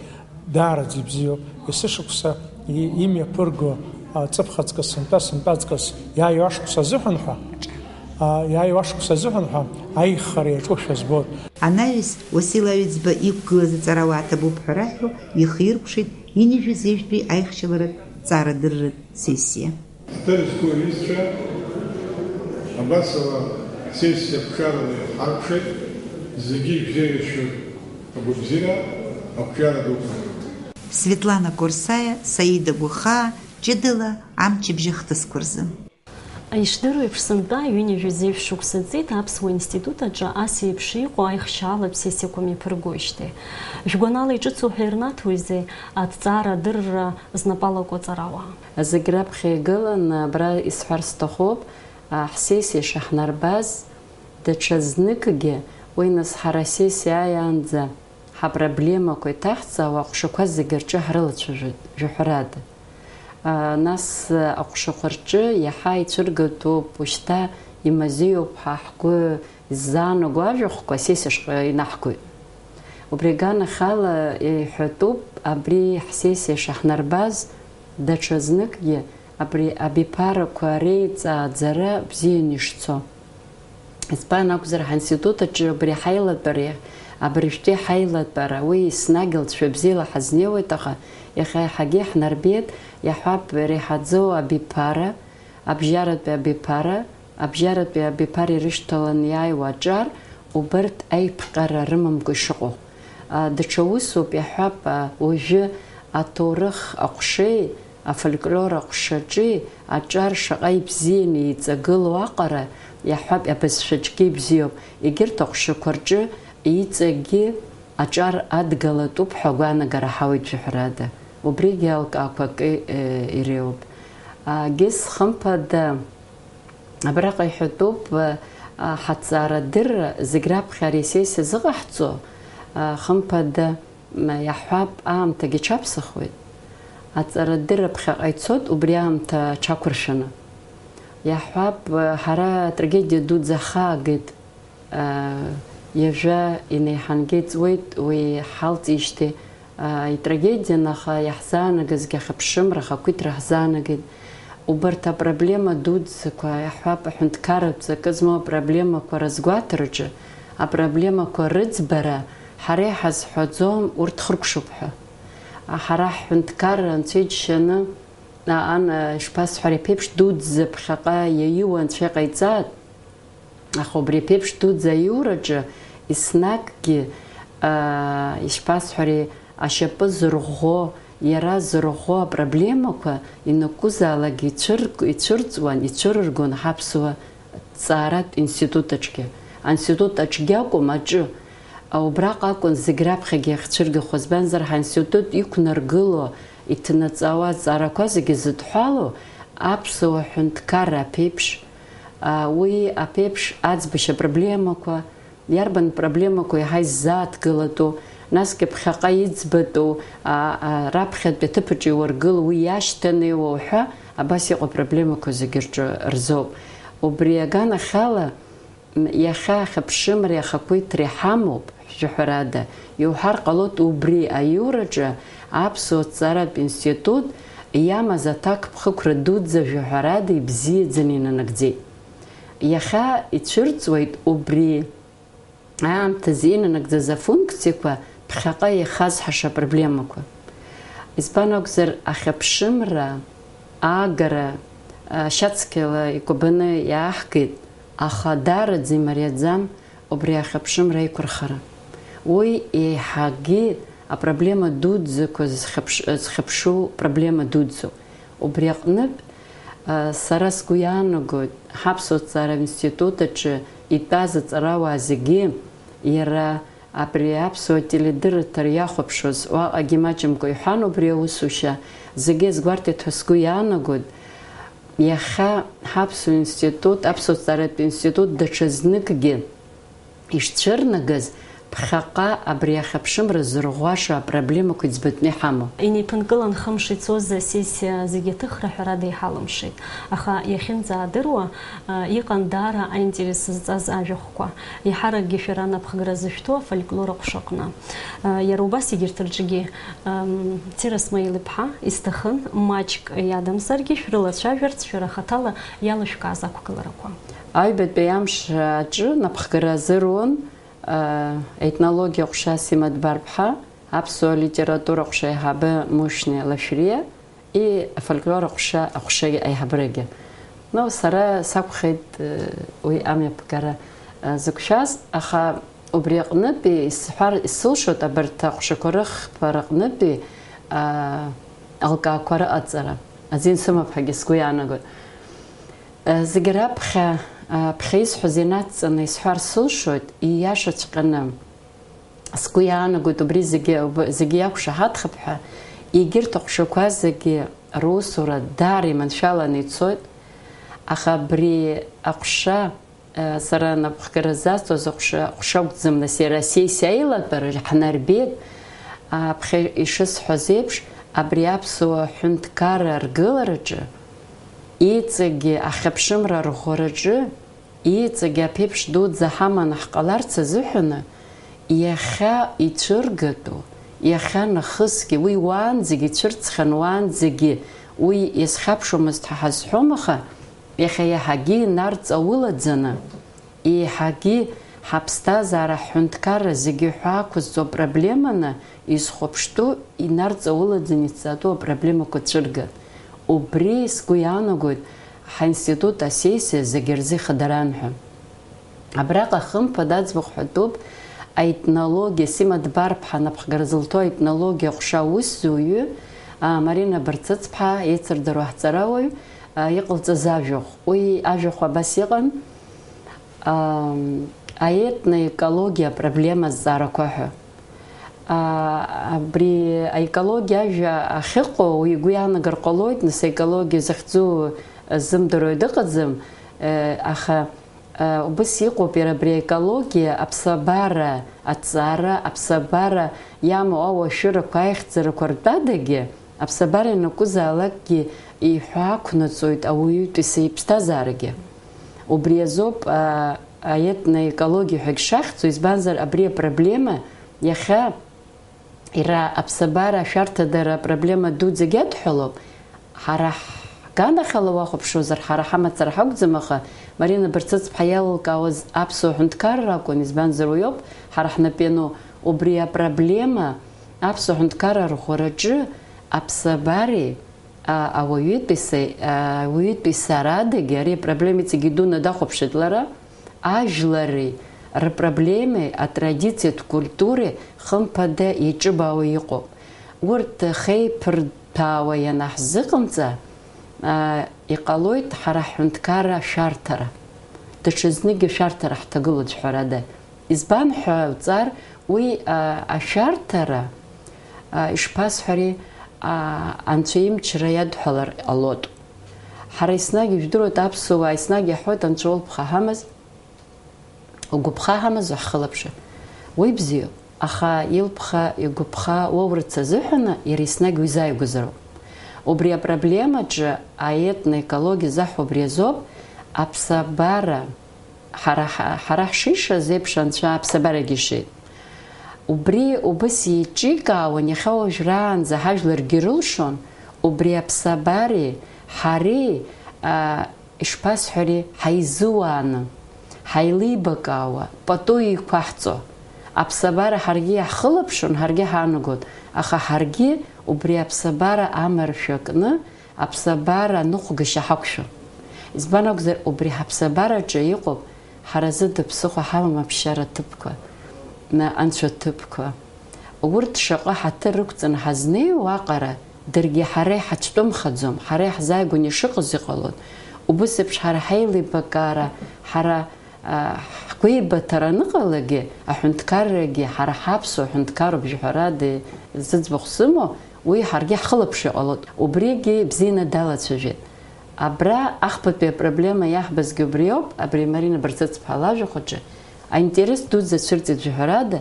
даараӡа ибзиоуп, есышықәса и-, имҩаԥырго, а, ҵыԥх аҵкыс, сынтәа, сынтәа аҵкыс иааиуа ашықәс азыҳәан ҳәа, а, иааиуа ашықәс азыҳәан ҳәа аиӷьхара иаҿушәа збоит. Анаҩс, Уасил Аҩӡба иқәгылаз аҵарауаа ҭабуп ҳәа раҳәо, ихиркәшеит ҩынҩажәи зеижәтәи аихшьаларатә ҵаарадырратә сессиа. Аҭыр зқәу аҩызцәа, абасала ҳсессиа қәҿиарала иҳаркәшеит, зегьы ишәзеиӷьасшьоит агәабзиара, ақәҿиара дуқәа. Светлана Корсаиа, Саида Гәахаа, ҷыдала амчыбжь ахҭысқәа рзы. Ишдыру еиԥш, сынтәа ҩынҩажәи зеижә шықәса ҵит Аԥсуа институт аҿы ас еиԥш иҟоу аихшьаалатә сессиақәа мҩаԥыргоижьҭеи. Шәгәанала иҿыцу ҳәа ирнаҭоизеи аҭҵаара адырра знапы алаку аҵарауаа? Зегь раԥхьа игыланы абра исҳәар сҭахуп, а, ҳсессиа шаҳнарбаз, даҽазныкгьы, уи нас ҳара асессиа ааиаанӡа ҳапроблемақәа иҭаҳҵаауа аҟәшақәа зегьы рҿы ҳрылацәажәоит, жәаҳәарада. А, нас, а, аҟәшақәа рҿы иаҳа ицәыргатәуп, ушьҭа имазеиуп ҳәа ҳгәы иззаанаго ажәахәқәа асессиа шҟа инаҳгоит. Убри аганахьала иҳәатәуп, абри ҳсессиа шаҳнарбаз, даҽазныкгьы абри абиԥарақәа реиҵааӡара бзианы ишцо. Избан акәзар, ҳаинститут аҿы абри ҳаилатәара, абыржәтәи ҳаилатәара, уи еснагь алҵшәа бзиала ҳазнеиуеит, аха иахьа еиҳагьы иаҳнарбеит, иаҳҳәап, иреиҳаӡоу абиԥара, абжьаратәи абиԥара, абжьаратәи абиԥара ирышьҭаланы иааиуа аҿар, убарҭ аиԥҟьара рымамкәа ишыҟоу. А, даҽа усуп, иаҳҳәап, а, уажәы аҭоурых аҟәшеи, афольклор аҟәшаҿи аҿар шаҟа ибзианы иҵагылоу аҟара, иаҳҳәап, абызшәаҿгьы ибзиоуп, егьырҭ аҟәшақәа рҿы иҵегьы аҿар адгалатәуп ҳәа агәаанагара ҳауеит, жәаҳәарада. Убригьы алкаақәа акы, э, иреиуоуп. Егьыс, хымԥада, абраҟа иҳәатәуп, э, ҳаҭҵаарадырра зегь раԥхьа ари асессиа зыҟаҳҵо, э, хымԥада, м, иаҳҳәап, аамҭагьы ҽаԥсахуеит. Аҭҵаарадырра ԥхьаҟа ицоит, убри аамҭа аҽақәыршәаны. Иаҳҳәап, э, ҳара атрагедиа дуӡӡа ҳхаагеит. Ҩажәа инеиҳангьы иҵуеит уи ҳалҵижьҭеи, итрагедиан, аха иаҳзаанагазгьы ахьыԥшымра, ахақәиҭра ҳзаанагеит. Убарҭ апроблема дуӡӡақәа, иаҳҳәап, аҳәынҭқарратә ҵакы змоу апроблемақәа рызгәаҭараҿы, апроблемақәа рыӡбара ҳара иҳазҳәаӡом, урҭ хыркәшоуп ҳәа. Ҳара ҳҳәынҭқарра анцәа иџьшьаны, ан, ишԥасҳәари, аԥеиԥш дуӡӡа ԥхьаҟа иаиуа анцәа иҟаиҵааит. Аха убри аԥеиԥш дуӡӡа аиураҿы еснагьгьы, аа, ишԥасҳәари, ашьапы зырӷәӷәо, иара зырӷәӷәо апроблемақәа ианакәызаалак ицәырг-, ицәырҵуан, ицәырыргон ҳаԥсуа ҭҵааратә институт аҿгьы. Аинститут аҿгьы акәым, аҿы. Убраҟа акәын зегь раԥхьагьы иахьцәыргахоз, избанзар, ҳаинститут иқәнаргыло, иҭнаҵауа азҵаарақәа зегьы зыдҳәалоу аԥсуа ҳәынҭқарра аԥеиԥш, а, уи аԥеиԥш аӡбашьа проблемақәа, иарбан проблемақәа еиҳа иззааҭгылатәу, насгьы ԥхьаҟа иӡбатәу, а, а, раԥхьатәи аҭыԥаҿы иуаргыло, уи иашьҭанеиуа уҳәа, абас иҟоу апроблемақәа зегьы рҿы рзоуп. Убри аганахьала, Иахьа ахьыԥшымреи ахақәиҭреи ҳамоуп, жәаҳәарада, иуҳәар ҟалоит, убри аиураҿы аԥсуа ҭҵааратә институт иамаз аҭакԥхықәра дуӡӡа, жәаҳәарада, ибзиаӡаны инанагӡеит. Иахьа ицәырҵуеит убри аамҭазы инанагӡаз афункциақәа ԥхьаҟа иахазҳаша апроблемақәа. Избан акәзар, ахьыԥшымра аагара, а, шьацқьала икәабаны иааҳгеит, аха даараӡа имариаӡам убри ахьыԥшымра аиқәырхара. Уи еиҳагьы апроблема дуӡӡақәа зхьыԥш-, зхьыԥшу проблема дуӡӡоуп. Убри аҟнытә, а, сара сгәы иаанагоит, ҳаԥсуа ҭҵааратә институт аҿы итәаз аҵарауаа зегьы, иара абри аԥсуа теледырраҭара иахәаԥшуаз, уаҟагьы маҷымкәа иҳәан убри аусушьа, зегьы азгәарҭеит ҳәа сгәы иаанагоит. Иахьа ҳаԥсуа институт, аԥсуа ҭҵааратә институт даҽазныкгьы ишцәырнагаз, ԥхьаҟа абри ахьыԥшымра зырӷәӷәаша апроблемақәа иӡбатәны иҳамоу. Инеиԥынкылан хымш ицоз асессиа зегьы аҭыхра ҳәарада иҳалымшеит. Аха иахьынӡаадыруа, а, иҟан даара аинтерес зҵаз ажәахәқәа. Еиҳаракгьы шәара анапхгара зышәҭо афольклор аҟәшаҟны. А, иара убас егьырҭ рҿгьы, ам, Цира Смаил-иԥҳа, исҭахын, маҷк иадамзаргьы шәрылацәажәарц шәара хаҭала иалышәкааз ақәгыларақәа. Аҩбатәи амш аҿы напхгара азыруан, а, аетнологиа ҟәша Сима Дбарԥҳа, аԥсуа литература ҟәша аиҳабы Мушьни Лашәриа и афольклор аҟәша, аҟәша аиҳабырагьы. Ну, сара сакәхеит, э, уи амҩаԥгара, э, зықәшәаз, аха убри аҟнытәи исҳәар, исылшоит абарҭ аҟәшақәа рыхԥара аҟнытәи, а, алкаақәа рыҟаҵара. Азин сымоуп ҳәагьы сгәы иаанагоит. Э, зегь раԥхьа, а, ԥхьа исҳәаз инадҵаны исҳәар сылшоит, ииашаҵәҟьаны. Сгәы иаанагоит, убри зегьы, уб-, зегьы иақәшаҳаҭхап ҳәа, егьырҭ аҟәшақәа зегьы русура даара иманшәаланы ицоит, аха абри аҟәша, э, сара анапхгара ззасҵоз аҟәша, аҟәша акәӡам, нас иара асессиа аилатәара ҳнарбеит, аԥхьа ишысҳәаз еиԥш, абри аԥсуа ҳәынҭқарра аргылараҿы, иҵегьы ахьыԥшымра арӷәӷәараҿы, Иҵегь аԥеиԥш дуӡӡа ҳаманы ҳҟаларц азыҳәаны, иахьа ицәыргатәу, иахьа нахысгьы, уи уаанӡагьы ицәырҵхьан, уаанӡагьы уи иазхьаԥшуамызт ҳәа ҳазҳәом, аха иахьа иаҳагьы инарҵаулаӡаны, еиҳагьы ҳаԥсҭазаара, ҳҳәынҭқарра зегьы ҳәа ақәызҵо апроблеманы изхәаԥштәу инарҵаулаӡаны ицатәу апроблемақәа цәырган. Убри сгәы иаанагоит, ҳаинститут асессиа зегьы рзы ихадаран ҳәа. Абраҟа хымԥада аӡбахә ҳәатәуп, аетнологиа, Сима Дбарԥҳа напхгара зылҭо аетнологиа ҟәша аусзуҩы, а, Марина Барцыцԥҳа, еицырдыруа ҳҵарауаҩ, а, иҟалҵаз ажәахә. Уи ажәахә абас иҟан, ам, аетноекологиа апроблема азҵаарақәа ҳәа. Абри аекологиа ажәа ахьыҟоу уи игәы иаанагар ҟалоит, нас аекологиа захьӡу ззымдыруа дыҟаӡам, аха убыс иҟоуп иара абри аекологиа, аԥсабара аҭҵаара, аԥсабара иамоу ауашәырақәа, аихьӡарақәа ртәадагьы, аԥсабара ианакәызаалакгьы иҳәаақәнаҵоит ауаҩытәыҩса иԥсҭазаарагьы. Убри азоуп аетноекологиа ҳәагь шахьӡу, избанзар, абри апроблема иахьа иара аԥсабара ашәарҭадара апроблема дуӡӡагьы адҳәалоуп. Ҳара ҳганахьала уахәаԥшуазар, ҳара ҳамацара ҳакәӡам, аха Марина Барцыцԥҳа иалылкаауаз аԥсуа ҳәынҭқарра акәын, избанзар, уиоуп ҳара ҳнапы иану. Убри апроблема аԥсуа ҳәынҭқарра арӷәӷәараҿы аԥсабареи ауаҩытәыҩсеи, ауаҩытәыҩсаарадагьы ари апроблема иҵегьы идуны дахәаԥшит лара, ажәлари рпроблемеи, атрадициатә культуреи хымԥада еиҿыбаауа иҟоуп. Урҭ хеиԥырҭәаауа ианаҳзыҟамҵа, иҟалоит ҳара ҳҳәынҭқарра ашәарҭара. Даҽазныкгьы ашәарҭара ҳҭагылоит, ҳәарада. Избан ҳәа уҵар, уи ашәарҭара, ишԥасҳәари, анцәа имчра иадҳәалар ҟалоит. Ҳара еснагь, ижәдыруеит, аԥсуаа еснагь иаҳҳәоит, анцәа улԥха ҳамаз, угәыԥха ҳамаз уаҳхылаԥшыр. Уи бзиоуп, аха илԥха, игәыԥха уоурц азыҳәаны иара еснагь уизааигәазароуп. Убри апроблемаҿы аетноекологиа заҳәо убри азоуп, аԥсабара, ҳара, ҳара ҳшишаз еиԥш анцәа аԥсабарагьы ишеит. Убри убыс еиҿикаауан, иахьа уажәраанӡа ҳажәларгьы ирылшон, убри аԥсабареи ҳареи, ишԥасҳәари, ҳаизуааны, ҳаилибакаауа, пату еиқәаҳҵо. Аԥсабара ҳаргьы иаҳхылаԥшуан, ҳаргьы ҳаанагон, аха ҳаргьы убри аԥсабара амаршәа кны, аԥсабара аныҟәгашьа ҳақәшәон. Избан акәзар, убри ҳаԥсабараҿы иҟоуп ҳара зыда ԥсыхәа ҳамам аԥсшьара ҭыԥқәа, анцәа ҭыԥқәа. Урҭ шаҟа ҳаҭыр рықәҵаны ҳазнеиуа аҟара, даргьы ҳара иҳацәтәымхаӡом, ҳара иаҳзааигәаны ишыҟаз иҟалон. Убыс еиԥш ҳара ҳаилибакаара, ҳара ҳгәеибаҭара аныҟалагьы, аҳәынҭқаррагьы ҳара ҳаԥсуа ҳәынҭқарроуп жьҳәарада зыӡбахә сымоу, уи ҳаргьы ҳхылаԥшҩы ҟалоит. Убригьы ибзианы далацәажәеит. Абра ахԥатәи апроблема иаҳбазгьы убриоуп, абри Марина Барцыцԥҳа лажәахә аҿы аинтерес дуӡӡа цәырҵит жьҳәарада,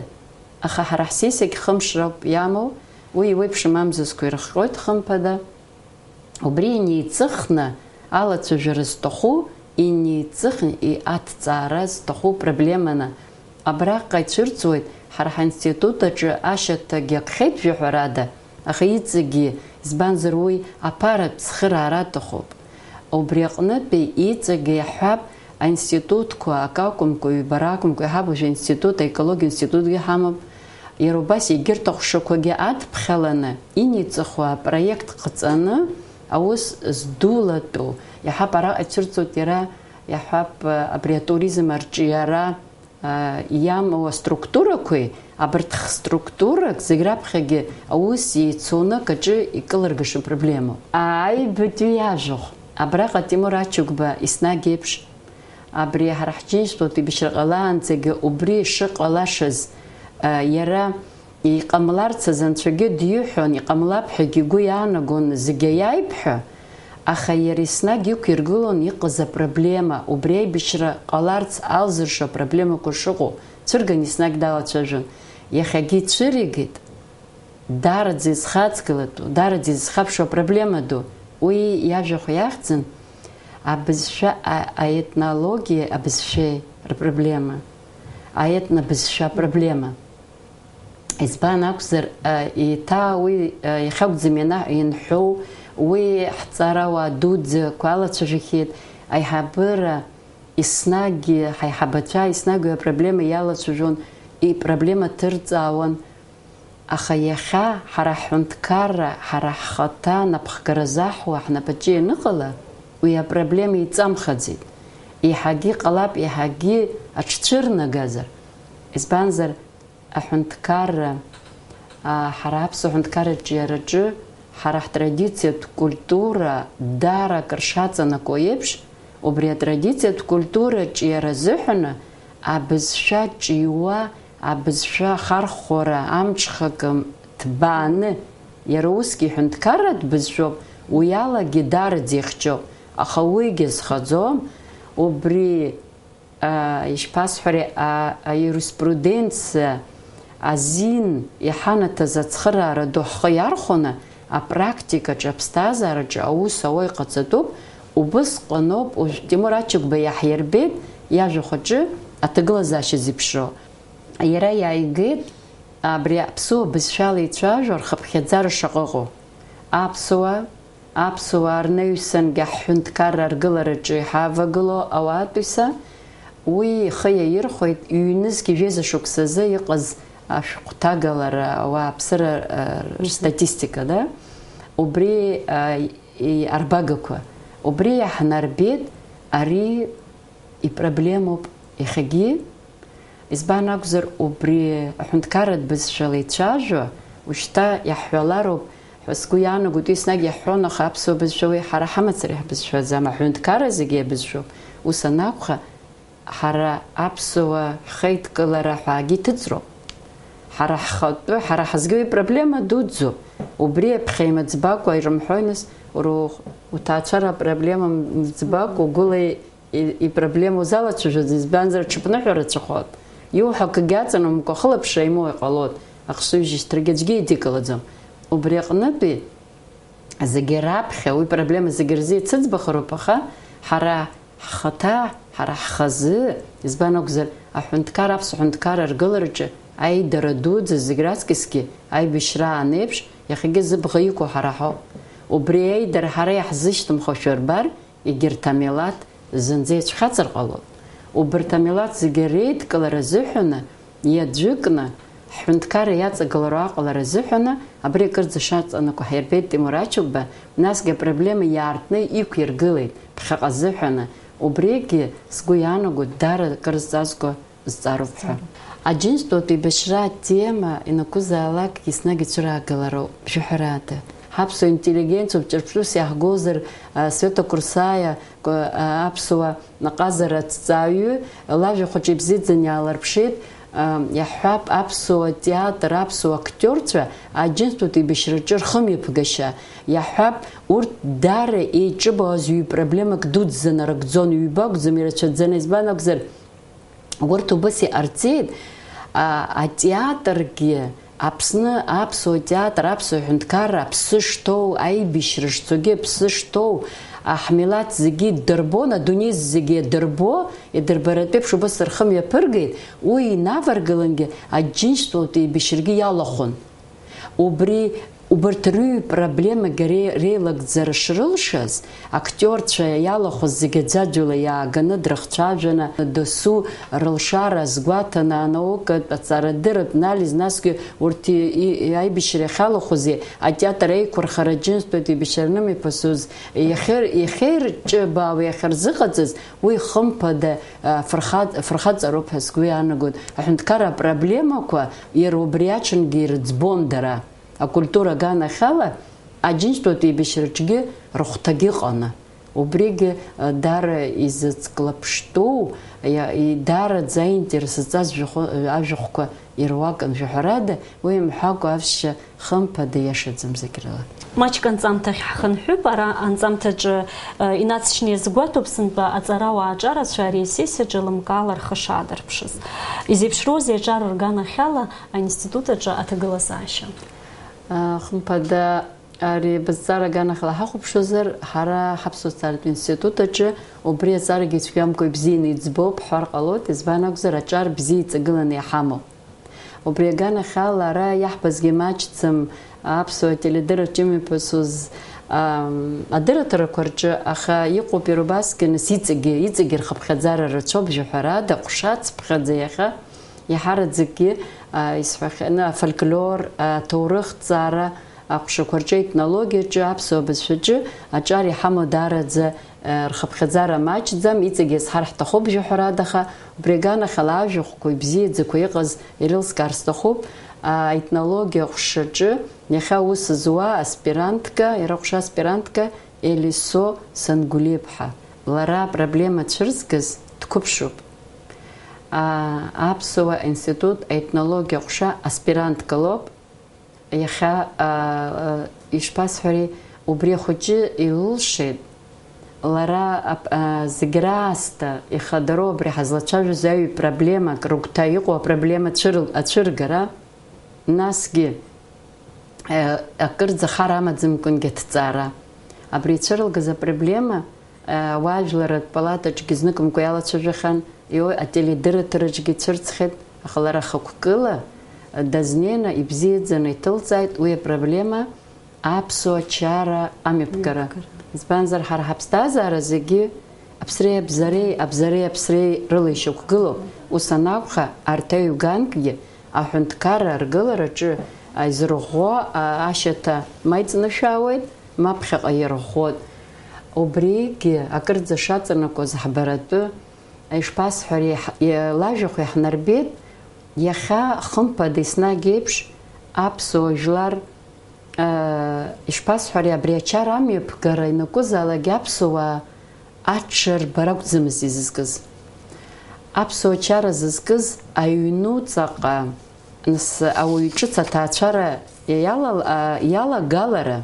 аха ҳара ҳсессиагь хымш рауп иамоу, уи еиуеиԥшым амзызқәа ирыхҟьоит, хымԥада. Убри инеиҵыхны алацәажәара зҭаху, инеиҵыхны аҭҵаара зҭаху проблеманы абраҟа ицәырҵуеит, ҳара ҳаинститут аҿы ашьаҭагьы акхеит, жәаҳәарада, аха иҵегьы, избанзар, уи аԥаратә цхыраара аҭахуп. Убри аҟнытәи иҵегьы иаҳҳәап, аинститутқәа акакәымкәа, ҩбара акәымкәа, иҳаб уажәы аинститут, аекологиа институтгьы ҳамоуп. Иара убас егьырҭ аҟәшақәагьы адԥхьаланы, инеиҵыху апроект ҟаҵаны аус здулатәу, иаҳҳәап, араҟа ицәырҵуеит иара, иаҳҳәап, абри атуризм арҿиара, а, иамоу аструктурақәеи, абарҭ хструктурак зегь раԥхьагьы аус еицуны акаҿы икылыргаша проблемоуп. Аҩбатәи ажәахә. Абраҟа Тимур Ачыгәба еснагь еиԥш, абри ҳара ҳџьынџьтәылатә еибашьра ҟалаанӡагьы убри шыҟалашаз, а, иара иҟамларц азы анцәагьы диҳәон, иҟамлап ҳәагьы игәы иаанагон зегьы аиаиԥҳәа, аха иара еснагь иқәиргылон иҟаз апроблема, убри аибашьра ҟаларц алзыршо апроблемақәа шыҟоу, цәырган еснагь далацәажәон. Иахьагьы ицәыригеит, даараӡа изхаҵгылатәу, даараӡа изхаԥшуа апроблема ду. Уи иажәахә иахьӡын, абызшәа, а-, аетнологиеи абызшәеи рпроблема, аетнобызшәа апроблема. Избан акәзар, еиҭа уи иахьакәӡам ианҳәоу, уи ҳҵарауаа дуӡӡақәа алацәажәахьеит, аиҳабыра еснагь, ҳаиҳабацәа еснагь уи апроблема иалацәажәон, ипроблема ҭырҵаауан, аха иахьа ҳара ҳҳәынҭқарра, ҳара ҳхаҭа напхгара заҳуа ҳнапаҿы ианыҟала, уи апроблема иҵамхаӡеит. Еиҳагьы иҟалап, еиҳагьы аҽцәырнагазар. Избанзар, аҳәынҭқарра, а, ҳара аԥсуа ҳәынҭқарра аҿиараҿы ҳара ҳтрадициатә культура даара акыр шаҵанакуа еиԥш, убри атрадициатә культура аҿиара азыҳәаны абызшәа ҿиуа Абызшәа ахархәара амҽхакы ҭбааны, иара усгьы ҳәынҭқарратә бызшәоуп, уи алагьы даараӡа ихьчоуп, аха уигьы зхаӡом, убри, а, ишԥасҳәари, а, аиуриспруденциа азин иҳанаҭаз ацхыраара ду ҳхы иархәаны, апрактикаҿы, аԥсҭазаараҿы аус ауа иҟаҵатәуп, убысҟаноуп уажә Тимур Ачыгәба иаҳирбеит иажәахә аҿы аҭагылазаашьа зеиԥшроу. Иара иааигеит абри аԥсуа бызшәала ицәажәо рхыԥхьаӡара шаҟа ыҟоу. Аԥсуаа, аԥсуаа рнаҩсангьы ҳҳәынҭқарра аргылараҿы иҳавагылоу ауаатәыҩса, уи ихы иаирхәеит ҩнызқь жәеиза шықәсазы иҟаз ашәҟәҭагалара ауааԥсыра, э, Мгм. Рстатистика, да? Убри, э, и-, арбагақәа. Убри иаҳнарбеит ари ипроблемоуп иахьагьы. Избан акәзар, убри аҳәынҭқарратә бызшәала ицәажәо, ушьҭа иаҳҳәалароуп ҳәа сгәы иаанагоит, уи еснагь иаҳҳәон, аха аԥсуа бызшәа уи ҳара ҳамацара иаҳбызшәаӡам, аҳәынҭқарра зегьы иабызшәоуп. Ус анакәха, ҳара аԥсуа ҳхеидкылара ҳәаагьы иҭыҵроуп. Ҳара ҳхатәы, ҳара ҳазгьы уи проблема дуӡӡоуп. Убри аԥхьа имыӡбакәа ирымҳәои, нас, уара ух-, уҭаацәара апроблема мыӡбакәа, угәыла и-, и-, ипроблема узалацәажәаӡом, избанзар, аҽыԥныҳәа рацәахоит. Иуҳәо акгьы аҵанакуамкәа хылаԥшра имоуа иҟалоит, ахшыҩзышьҭрагьы аӡәгьы идикылаӡом. Убри аҟнытәи зегьы раԥхьа уи проблема зегьы рзы ицыӡбахароуп, аха ҳара ҳхаҭа, ҳара ҳхазы, избан акәзар, аҳәынҭқар, аԥсуа ҳәынҭқарра аргылараҿы аидара дуӡӡа зегь раҵкьысгьы аибашьраан еиԥш, иахьагьы зыбӷа иқәу ҳара ҳауп. Убри аидара ҳара иаҳзышьҭымхуашәа рбар, егьырҭ амилаҭ зынӡа ицәхьаҵыр ҟалоит. Убарҭ амилаҭ зегьы реидкылара азыҳәаны иаӡәыкны, ҳҳәынҭқарра иаҵагылароу аҟалара азыҳәаны, абри акырӡа шаҵанакуа ҳирбеит Тимур Ачыгәба, насгьы апроблема иаартны иқәиргылеит ԥхьаҟа азыҳәаны, убригьы сгәы иаанагоит даара акыр зҵазкуа зҵаароуп ҳәа. Аџьынџьтәылатә еибашьра атема ианакәызаалак еснагь ицәыраагалароуп, жәаҳәарада. Ҳаԥсуа интеллигенциа ҿырԥштәыс иаҳгозар, а, Света Курсаиа, ко-, а, аԥсуа ҟазара аҭҵааҩы, лажәа хәыҷы ибзиаӡаны иаалырԥшит, а, иаҳҳәап, аԥсуа театр, аԥсуа актиорцәа аџьынџьтәылатә еибашьраҿы рхымҩаԥгашьа. Иаҳҳәап, урҭ даара еиҿыбаауаз ҩ-проблемак дуӡӡа нарыгӡон, ҩба акәӡам, ирацәаӡаны, избан акәзар, Урҭ убас иҟарҵеит, а, атеатргьы, Аԥсны аԥсуа театр, аԥсуа ҳәынҭқарра аԥсы шҭоу, аибашьра шцогьы аԥсы шҭоу, а, ҳмилаҭ зегьы идырбон, адунеи зегьы идырбо, идырбаратәеиԥш убас рхы мҩаԥыргеит, уи инаваргалангьы аџьынџьтәылатә еибашьрагьы иалахәын. Убри, убарҭ рыҩ проблемагьы ре-, реилагӡара шрылшаз, актиорцәа иалахәыз зегьы аӡәаӡәала иааганы дрыхцәажәаны, досу рылшара азгәаҭаны, анаукатә, аҵарадырратә анализ, насгьы урҭ и-, и-, аибашьра иахьалахәызи, атеатр аиқәырхара аџьынџьтәылатә еибашьра анымҩаԥысуаз, иахьыр-, иахьырҿыбаауа, иахьырзыҟаҵаз, уи хымԥада, а, фырхаҵ-, фырхаҵароуп ҳәа сгәы иаанагоит. Аҳәынҭқарра апроблемақәа иара убри аҽынгьы ирыӡбон дара. Акультура аганахьала аџьынџьтәылатә еибашьраҿгьы рыхәҭагьы ыҟаны. Убригьы, а, даара изыцклаԥштәу, иа-, и-, даараӡа аинтерес зҵаз жәахәы-, ажәахәқәа ируакын, жәаҳәарада, уи имҳәакәа авсшьа хымԥада иашаӡам зегь рыла. Маҷк анҵамҭахь ҳхынҳәып, ара анҵамҭаҿы, э, инацшьны иазгәаҭоуп сынтәа аҵарауаа аҿарацәа ари асессиаҿы лымкаала рхы шаадырԥшыз. Изеиԥшроузеи аҿар рганахьала аинститут аҿы аҭагылазаашьа? Э, хымԥада, ари бызҵара аганахьала ҳахәаԥшуазар, ҳара ҳаԥсуа социалтә институт аҿы убри аҵарагьы ицәгьамкәа ибзианы иӡбоуп ҳҳәар ҟалоит, избан акәзар, аҿар бзиа иҵагыланы иҳамоуп. Убри аганахьала ара иаҳбазгьы маҷӡам аԥсуа теледырраҿ имҩаԥысуаз, ам, адырраҭарақәа рҿы, аха иҟоуп иара убасгьы, нас, иҵегьы, иҵегьы рхыԥхьаӡара рацәоуп, жәаҳәарада, ҟәша цыԥхьаӡа иахьа иҳараӡакгьы, а, исҳәахьаны, афольклор, аҭоурыхҭҵаара, аҟәшақәа рҿы, аетнологиаҿы, аԥсуа бызшәаҿы аҿар иҳамоу даараӡа, э, рхыԥхьаӡара маҷӡам, иҵегьы иазҳар ҳҭахуп, жәаҳәарада, аха убри аганахьала ажәахәқәа ибзиаӡақәа иҟаз ирылскаар сҭахуп. Аетнологиа аҟәшаҿы иахьа аус зуа аспирантка, иара ҟәша аспирантка Елисо Сангулиаԥҳа. Лара апроблема цәырзгаз дқәыԥшуп. Аԥсуа институт аетнологиа ҟәша аспирантка лоуп. Иахьа, ишԥасҳәари, убри ахәыҷы илылшеит лара зегь раасҭа ихадароу абри ҳазлацәажәоз аҩ проблемак рыгәҭа иҟоу апроблема ацәыргара, насгьы акырӡа хар амаӡамкәангьы аҭҵаара. Абри ицәырылгаз апроблема ауаажәларратә палатаҿгьы зныкымкәа иалацәажәахьан, ио-, ателедырраҭараҿгьы ицәырҵхьеит, аха лара хықәкыла дазнеины ибзиаӡаны иҭылҵааит уи апроблема аԥсуа чара амҩаԥгара. Амҩаԥгара. Избанзар, ҳара ҳаԥсҭазаара зегьы аԥсреи абзареи, абзареи аԥсреи рыла ишьақәгылоуп. Ус анакәха, арҭ аҩганкгьы аҳәынҭқарра аргылараҿы изырӷәӷәо, а, ашьаҭа ма иҵнышәаауеит, ма ԥхьаҟа ирӷәӷәоит. Убригьы акырӡа шаҵанакуаз ҳбаратәы, ишԥасҳәари, ҳ-, лажәахә иаҳнарбеит, иахьа хымԥада еснагь еиԥш аԥсуа жәлар, а, ишԥасҳәари, абри ачара амҩаԥгара ианакәызаалак аԥсуаа аҽырбара акәӡамызт изызкыз. Аԥсуа чара зызкыз аҩнуҵаҟа, нас, ауаҩ ҿыц аҭаацәара иалал-, а, иалагалара,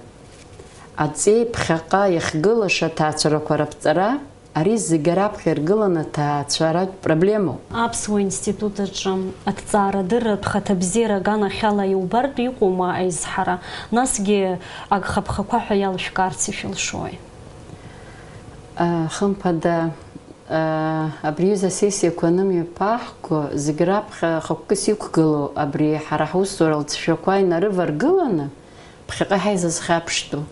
аҵеи ԥхьаҟа иахьгылаша аҭаацәарақәа раԥҵара, ари зегьы раԥхьа иргыланы аҭаацәаратә проблемоуп. Аԥсуа институт аҿы аҭҵаарадырратә хаҭабзиара аганахьала иубартә иҟоума аизҳара? Насгьы агхаԥхақәа ҳәа иалшәкаарц ишәылшои? А, хымԥада, а, абри аҩыза асессиақәа анымҩаԥаҳго, зегь раԥхьа хықәкыс иқәгылоу абри ҳара ҳусура алҵшәақәа инарываргыланы, ԥхьаҟа ҳаизызхьаԥштәу,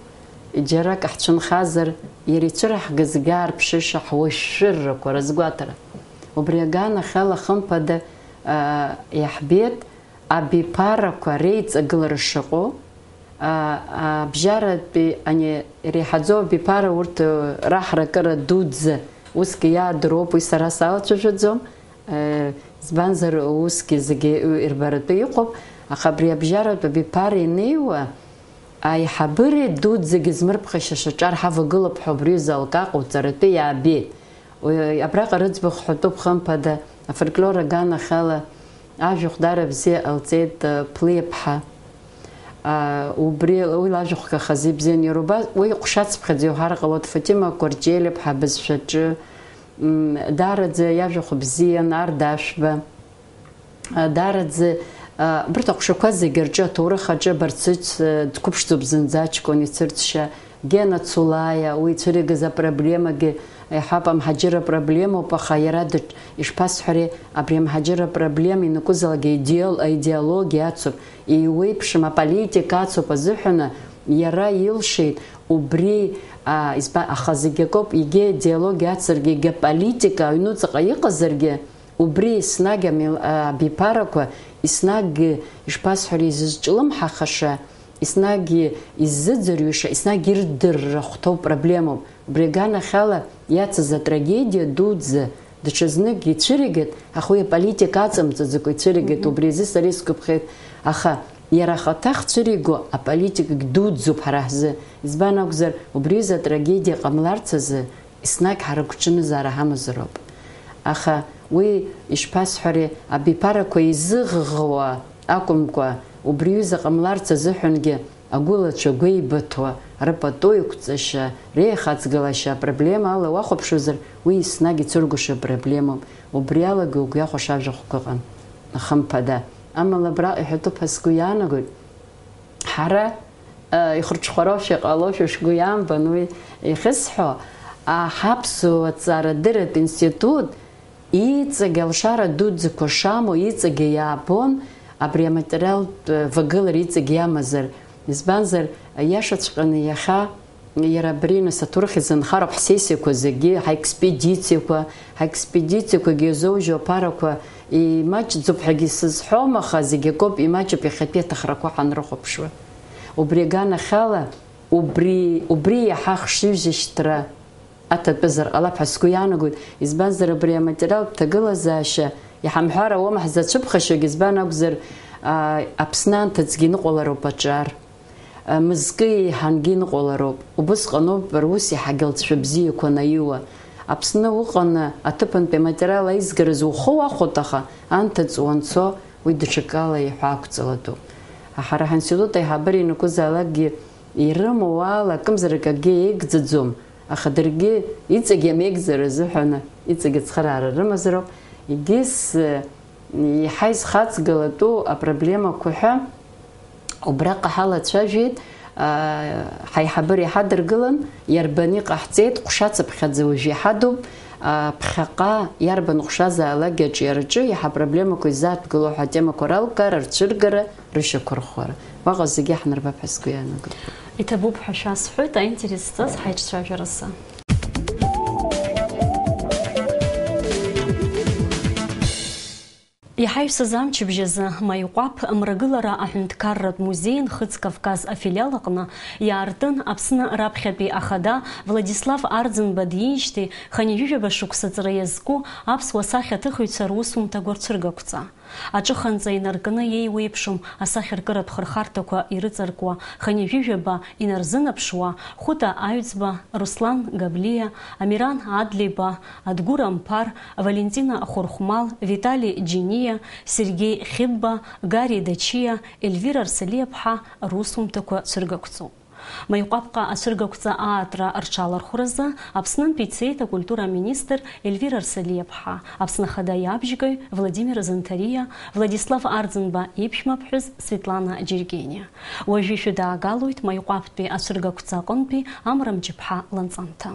џьарак ҳцәынхазар, иара ицәыраҳгаз гаарԥшыша ҳуашәшәыррақәа рызгәаҭара. Убри аганахьала хымԥада, а, иаҳбеит абиԥарақәа реиҵагылара шыҟоу, а, абжьаратәи ани иреиҳаӡоу абиԥара урҭ, э, раҳракыра дуӡӡа усгьы иаадыруоуп, уи сара салацәажәаӡом, э, избанзар, усгьы зегьы ирбаратәы иҟоуп, аха абри абжьаратә абиԥара инеиуа, аиҳабыреи дуӡӡагьы змырԥхашьаша аҿар ҳавагылоуп ҳәа убри аҩыза алкаҟ уҵаратәы иаабеит. Уи, абраҟа рыӡбахә ҳәатәуп, хымԥада, афольклор аганахьала ажәахә даара бзиа ҟалҵеит, э, Ԥлиаԥҳа. А, убри, уи лажәахәгахаз ибзиан иара убас, уи ҟәшацыԥхьаӡа иуҳәар ҟалоит, Фатима Кәарҷелиаԥҳа абызшәаҿы, м, даараӡа иажәахә бзиан, Арда Ашәба. А, даараӡа, а, абарҭ аҟәшақәа зегьы рҿы, аҭоурых аҿы Барцыц, а, дқәыԥшӡоуп зынӡа аҷкәын ицәырҵшьа, Гена Цулаиа, уи ицәыригаз апроблемагьы, иаҳҳәап, амҳаџьырра проблемоуп, аха иара дыҿ-, ишԥасҳәари, абри амҳаџьырра проблема ианакәызаалак идеал-, аидеологиа ацуп, еиуеиԥшым аполитика ацуп азыҳәаны, иара илшеит убри, а, изба-, аха зегь акоуп, егьа идеологиа ацзаргьы, егьа политика аҩнуҵаҟа иҟазаргьы, убри еснагь амил-, а, абиԥарақәа, еснагь, ишԥасҳәари, изызҿлымҳахаша, еснагь иззыӡырҩыша, еснагь ирдырра хәҭоу проблемоуп. Убри аганахьала иацыз атрагедиа дуӡӡа даҽазнык ицәыригеит, аха уи аполитика аҵамҵаӡакәа ицәыригеит, мгм, убри азы сара исгәаԥхеит. Аха иара ахаҭа ахцәыриго аполитикагь дуӡӡоуп ҳара ҳзы. Избан акәзар, убри аҩыза атрагедиа ҟамларц азы, еснагь ҳара агәҽанызаара ҳамазароуп. Аха уи, ишԥасҳәари, абиԥарақәа изыӷыӷуа акәымкәа, убри аҩыза ҟамларц азыҳәангьы агәылацәа гәеибыҭуа, рпату еиқәҵашьа, реихаҵгылашьа апроблема ала уахәаԥшуазар, уи еснагь ицәыргоша проблемоуп. Убри алагьы угәы иахәаша ажәахәқәа ыҟан, хымԥада. Амала абраҟа иҳәатәуп ҳәа сгәы иаанагоит. Ҳара, э, ихырҽхәароушәа иҟалошәа шәгәы иаанбан уи иахьысҳәо, а, ҳаԥсуа ҭҵаарадырратә институт иҵегь алшара дуӡӡақәа шамоу иҵегьы иаабон абри аматериалтә, э, вагылара иҵегь иамазар. Избанзар, иашаҵәҟьаны иахьа Иара абри нас аҭоурых изынхароуп ҳсессиақәа зегьы, ҳаекспедициақәа, ҳаекспедициақәагьы иазоужьу аԥарақәа имаҷӡоуп ҳәагьы сызҳәом, аха зегь акоуп, имаҷуп иахьатәи аҭахрақәа ҳанрыхәаԥшуа. Убри аганахьала, убри, убри иаҳа хшыҩзышьҭра аҭатәызар ҟалап ҳәа сгәы иаанагоит, избанзар, абри аматериалтә ҭагылазаашьа иҳамҳәар ауама ҳзацәыԥхашьогь, избан акәзар, а, Аԥсны анҭыҵгьы иныҟәалароуп аҿар. Мызкы еиҳангьы иныҟәалароуп. Убысҟаноуп рус иаҳагьы алҵшәа бзиақәа анаиуа. Аԥсны уҟаны аҭыԥантәи аматериал аизгаразы ухы уахәоит, аха анҭыҵ уанцо уи даҽакала иҳәаақәҵалатәуп. Ҳара ҳаинститут аиҳабыра ианакәызаалакгьы ирымоу ала акымзарак акгьы еигӡаӡом, аха даргьы иҵегь амеигӡара азыҳәан иҵегь ацхыраара рымазароуп. Егьыс, еиҳа изхаҵгылатәу апроблемақәа ҳәа убраҟа ҳалацәажәеит, аа, ҳаиҳабыра иҳадыргылан, иарбан иҟаҳҵеит, ҟәшацыԥхьаӡа уажә иҳадуп, аа, ԥхьаҟа иарбан ҟәшазаалак аҿиараҿы иаҳа апроблемақәа иззааҭгылоу ҳәа атемақәа ралкаара, рцәыргара, рышьақәырӷәӷәара. Уаҟа зегьы иаҳнарбап ҳәа сгәы иаанагоит. Иҭабуп ҳәа шәасҳәоит, аинтерес зҵаз ҳаиҿцәажәарасы. Иҳаҩсыз амчыбжь азы Маиҟәаԥ мрагылара аҳәынҭқарратә музеи Нхыҵ Кавказ афилиал аҟны иаартын Аԥсны раԥхьатәи ахада Владислав Арӡынба диижьҭеи хынҩажәижәаба шықәса ҵра иазку аԥсуа сахьаҭыхыҩцәа русумҭақәа рцәыргақәҵа. Аҿыханҵа инаркны иеиуеиԥшым асахьаркыратә хырхарҭақәа ирыҵаркуа хынҩажәижәаба инарзынаԥшуа, Хәыта Аҩӡба, Руслан Габлиа, Амиран Адлеиба, Адгәыр Амԥар, Валентина Хәырхәмал, Витали Џьениа, Сергеи Хьыбба, Гари Дачиа, Ельвира Арсалиаԥҳа русумҭақәа цәыргақәҵоуп. Маиҟәаԥҟа ацәыргақәҵа аартра рҽалархәразы Аԥснынтәи ицеит акультура аминистр Ельвира Арсалиаԥҳа, Аԥсны Ахада иабжьгаҩ Владимир Занҭариа, Владислав Арӡынба иԥшәмаԥҳәыс Светлана Џьергениа. Уажәы ишәыдаагалоит Маиҟәаԥтәи ацәыргақәҵа аҟынтәи Амра Мҷыԥҳа ланҵамҭа.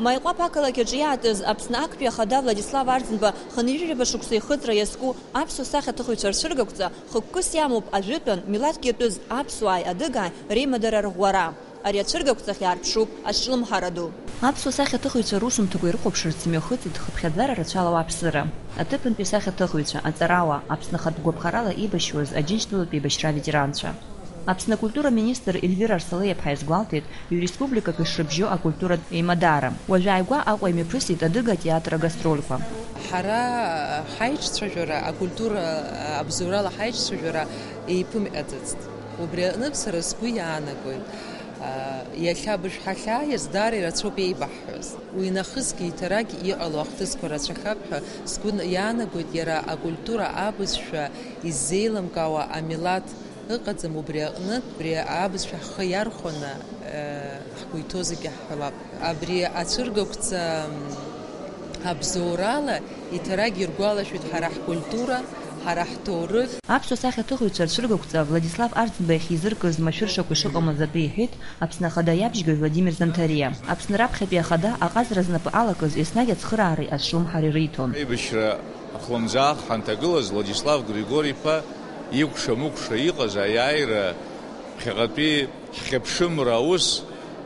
Маиҟәаԥ ақалақь аҿы иаатыз Аԥсны актәи ахада Владислав Арӡынба хынҩажәижәаба шықәса ихыҵра иазку аԥсуа сахьаҭыхыҩцәа рцәыргақәҵа хықәкыс иамоуп ажәытәан милаҭк иатәыз аԥсуааи адыгааи реимадара рӷәӷәара. Ари ацәыргақәҵахь иаарԥшуп азҿлымҳара ду. Аԥсуа сахьаҭыхыҩцәа русумҭақәа ирыхәаԥшырц имҩахыҵит хыԥхьаӡара рацәала ауааԥсыра, аҭыԥантәи асахьаҭыхыҩцәа, аҵараауаа, Аԥсны ахатә гәаԥхарала еибашьуаз Аџьынџьтәылатәи еибашьра аветеранцәа. Аԥсны акультура министр Ельвира Арсалиаԥҳа иазгәалҭеит, иреспубликак ишрыбжьоу акультуратә еимадара. Уажә ааигәа Аҟәа имҩаԥысит адыга атеатр агастрольқәа. Ҳара ҳаиҿцәажәара акультура абзоурала ҳаиҿцәажәара еиԥымҟьаӡацт. Убри аҟнытә сара сгәы иаанагоит, иахьа абыржә ҳахьааиз даара ирацәоуп еибаҳҳәаз. Уинахысгьы иҭарагь иҟало ахҭысқәа рацәахап ҳәа сгәы иаанагоит, иара акультура абызшәа иззеилымкаауа амилаҭ ыҟаӡам, убри аҟнытә, убри абызшәа ҳхы иархәаны, э, ҳгәы иҭоу зегьы ҳҳәалап. Абри ацәыргақәҵа, м, абзоурала иҭарагь иргәалашәоит ҳара ҳкультура, ҳара ҳҭоурых. Аԥсуа сахьаҭыхыҩцәа рцәыргақәҵа Владислав Арӡынба иахьизыркыз машәыршақәа ишыҟамыз атәы иҳәеит Аԥсны Ахада иабжьгаҩ Владимир Занҭариа. Аԥсны раԥхьатәи Ахада аҟазара знапы алакыз еснагь ацхыраареи азҿлымҳареи риҭон. Аибашьра ахлымӡаах ҳанҭагылаз, Владислав Григори-иԥа икәша-мыкәша иҟаз аиааира ԥхьаҟатәи ҳхьыԥшымра аус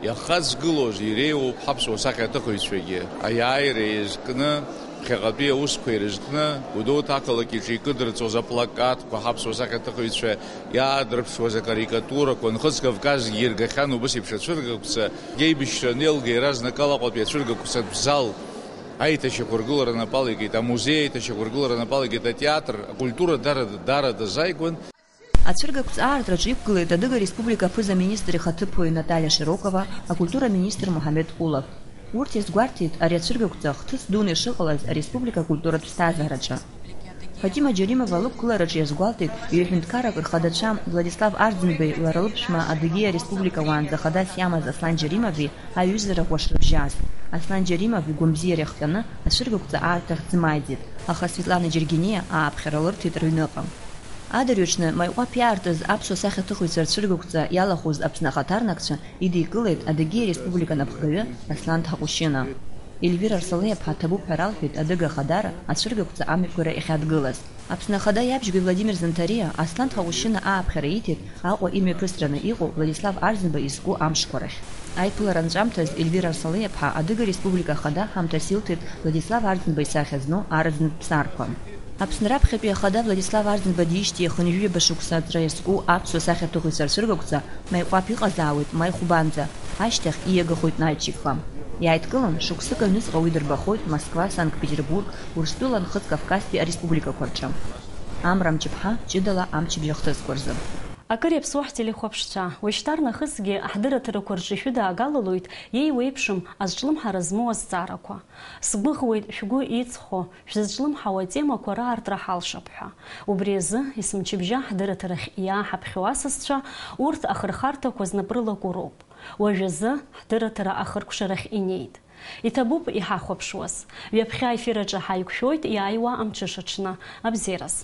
иахаҵгылоз иреиуоуп ҳаԥсуа сахьаҭыхыҩцәагьы. Аиааира иазкны, ԥхьаҟатәи аусқәа ирызкны, Гәдоуҭа ақалақь иҿы икыдырҵоз аплакатқәа, ҳаԥсуа сахьаҭыхыҩцәа иаадырԥшуаз акарикатурақәа, Нхыҵ Кавказгьы иргахьан убыс еиԥш ацәыргақәҵа, аибашьра анеилга иаразнакала Аҟәатәи ацәыргақәҵатә зал аиҭашьақәыргылара напы алеикит, амузеи аиҭашьақәыргылара напы алеикит, атеатр, акультура дара, дара дазааигәан. Ацәыргақәҵа аартраҿы иқәгылеит Адыга Республика аԥыза-министр ихаҭыԥуаҩ Наталиа Широкова, акультура министр Муҳамед Кулов. Урҭ иазгәарҭеит ари ацәыргақәҵа хҭыс дуны ишыҟалаз ареспублика акультуратә ԥсҭазаараҿы. Фатима Џьаримова лықәгылараҿы иазгәалҭеит, ҩ-ҳәынҭқаррак рхадацәа Владислав Арӡынбеи лара лыԥшәма Адыгеиа Республика уаанӡа хадас иамаз Аслан Џьаримови аҩызара ӷәӷәа шрыбжьаз. Аслан Џьаримов игәамзиара иахҟьаны ацәыргақәҵа аартра хьӡы маиӡеит, аха Светлана Џьергениа ааԥхьара лырҭеит рыҩныҟа. Адырҩаҽны Маиҟәаԥ иаартыз аԥсуа сахьаҭыхыҩцәа рцәыргақәҵа иалахәыз Аԥсны ахаҭарнакцәа идикылеит Адыгеиа Республика анапхгаҩы Аслан Ҭаҟәшьына. Ельвира Арсалиаԥҳа ҭабуп ҳәа ралҳәеит Адыга Ахадара ацәыргақәҵа амҩаԥгара иахьадгылаз. Аԥсны Ахада иабжьгаҩ Владимир Занҭариа Аслан Ҭаҟәшьына ааԥхьара ииҭеит Аҟәа имҩаԥысраны иҟоу Владислав Арӡынба изку амшқәа рахь. Аиԥылара анҵәамҭаз Ельвира Арсалиаԥҳа Адыга Республика Ахада ҳамҭас илҭеит Владислав Арӡынба исахьа зну араӡнытә ԥсарқәа. Аԥсны раԥхьатәи Ахада Владислав Арӡынба диижьҭеи хынҩажәижәаба шықәса аҵра иазку аԥсуа сахьаҭыхыҩцәа рцәыргақәҵа Маиҟәаԥ иҟазаауеит маи хәбанӡа, ашьҭахь ииагахоит Нальчикла. Иааидкылан, шықәсык аҩныҵҟа уи дырбахоит Москва, Санкт-Петербург, Урыстәыла, Нхыҵ Кавказтәи ареспубликақәа рҿы. Амра Мҷыԥҳа ҷыдала амчыбжь ахҭысқәа рзы. Акыр иаԥсуа ҳтелехәаԥшцәа, уажәшьҭарнахысгьы ҳдырраҭарақәа рҿы ишәыдаагалалоит иеиуеиԥшым азҿлымҳара змоу азҵаарақәа. Сгәыӷуеит шәгәы иҵхо, шәзызҿлымҳауа атемақәа раартра ҳалшап ҳәа. Убри азы, есымчыбжьа ҳдырраҭарахь иааҳаԥхьо асасцәа, урҭ ахырхарҭақәа знапрылаку роуп. Уажәазы ҳдырраҭара ахыркәшарахь инеит. Иҭабуп иҳахәаԥшуаз. Ҩаԥхьа аефир аҿы ҳаиқәшәоит иааиуа амҽыша аҽны. Абзиараз.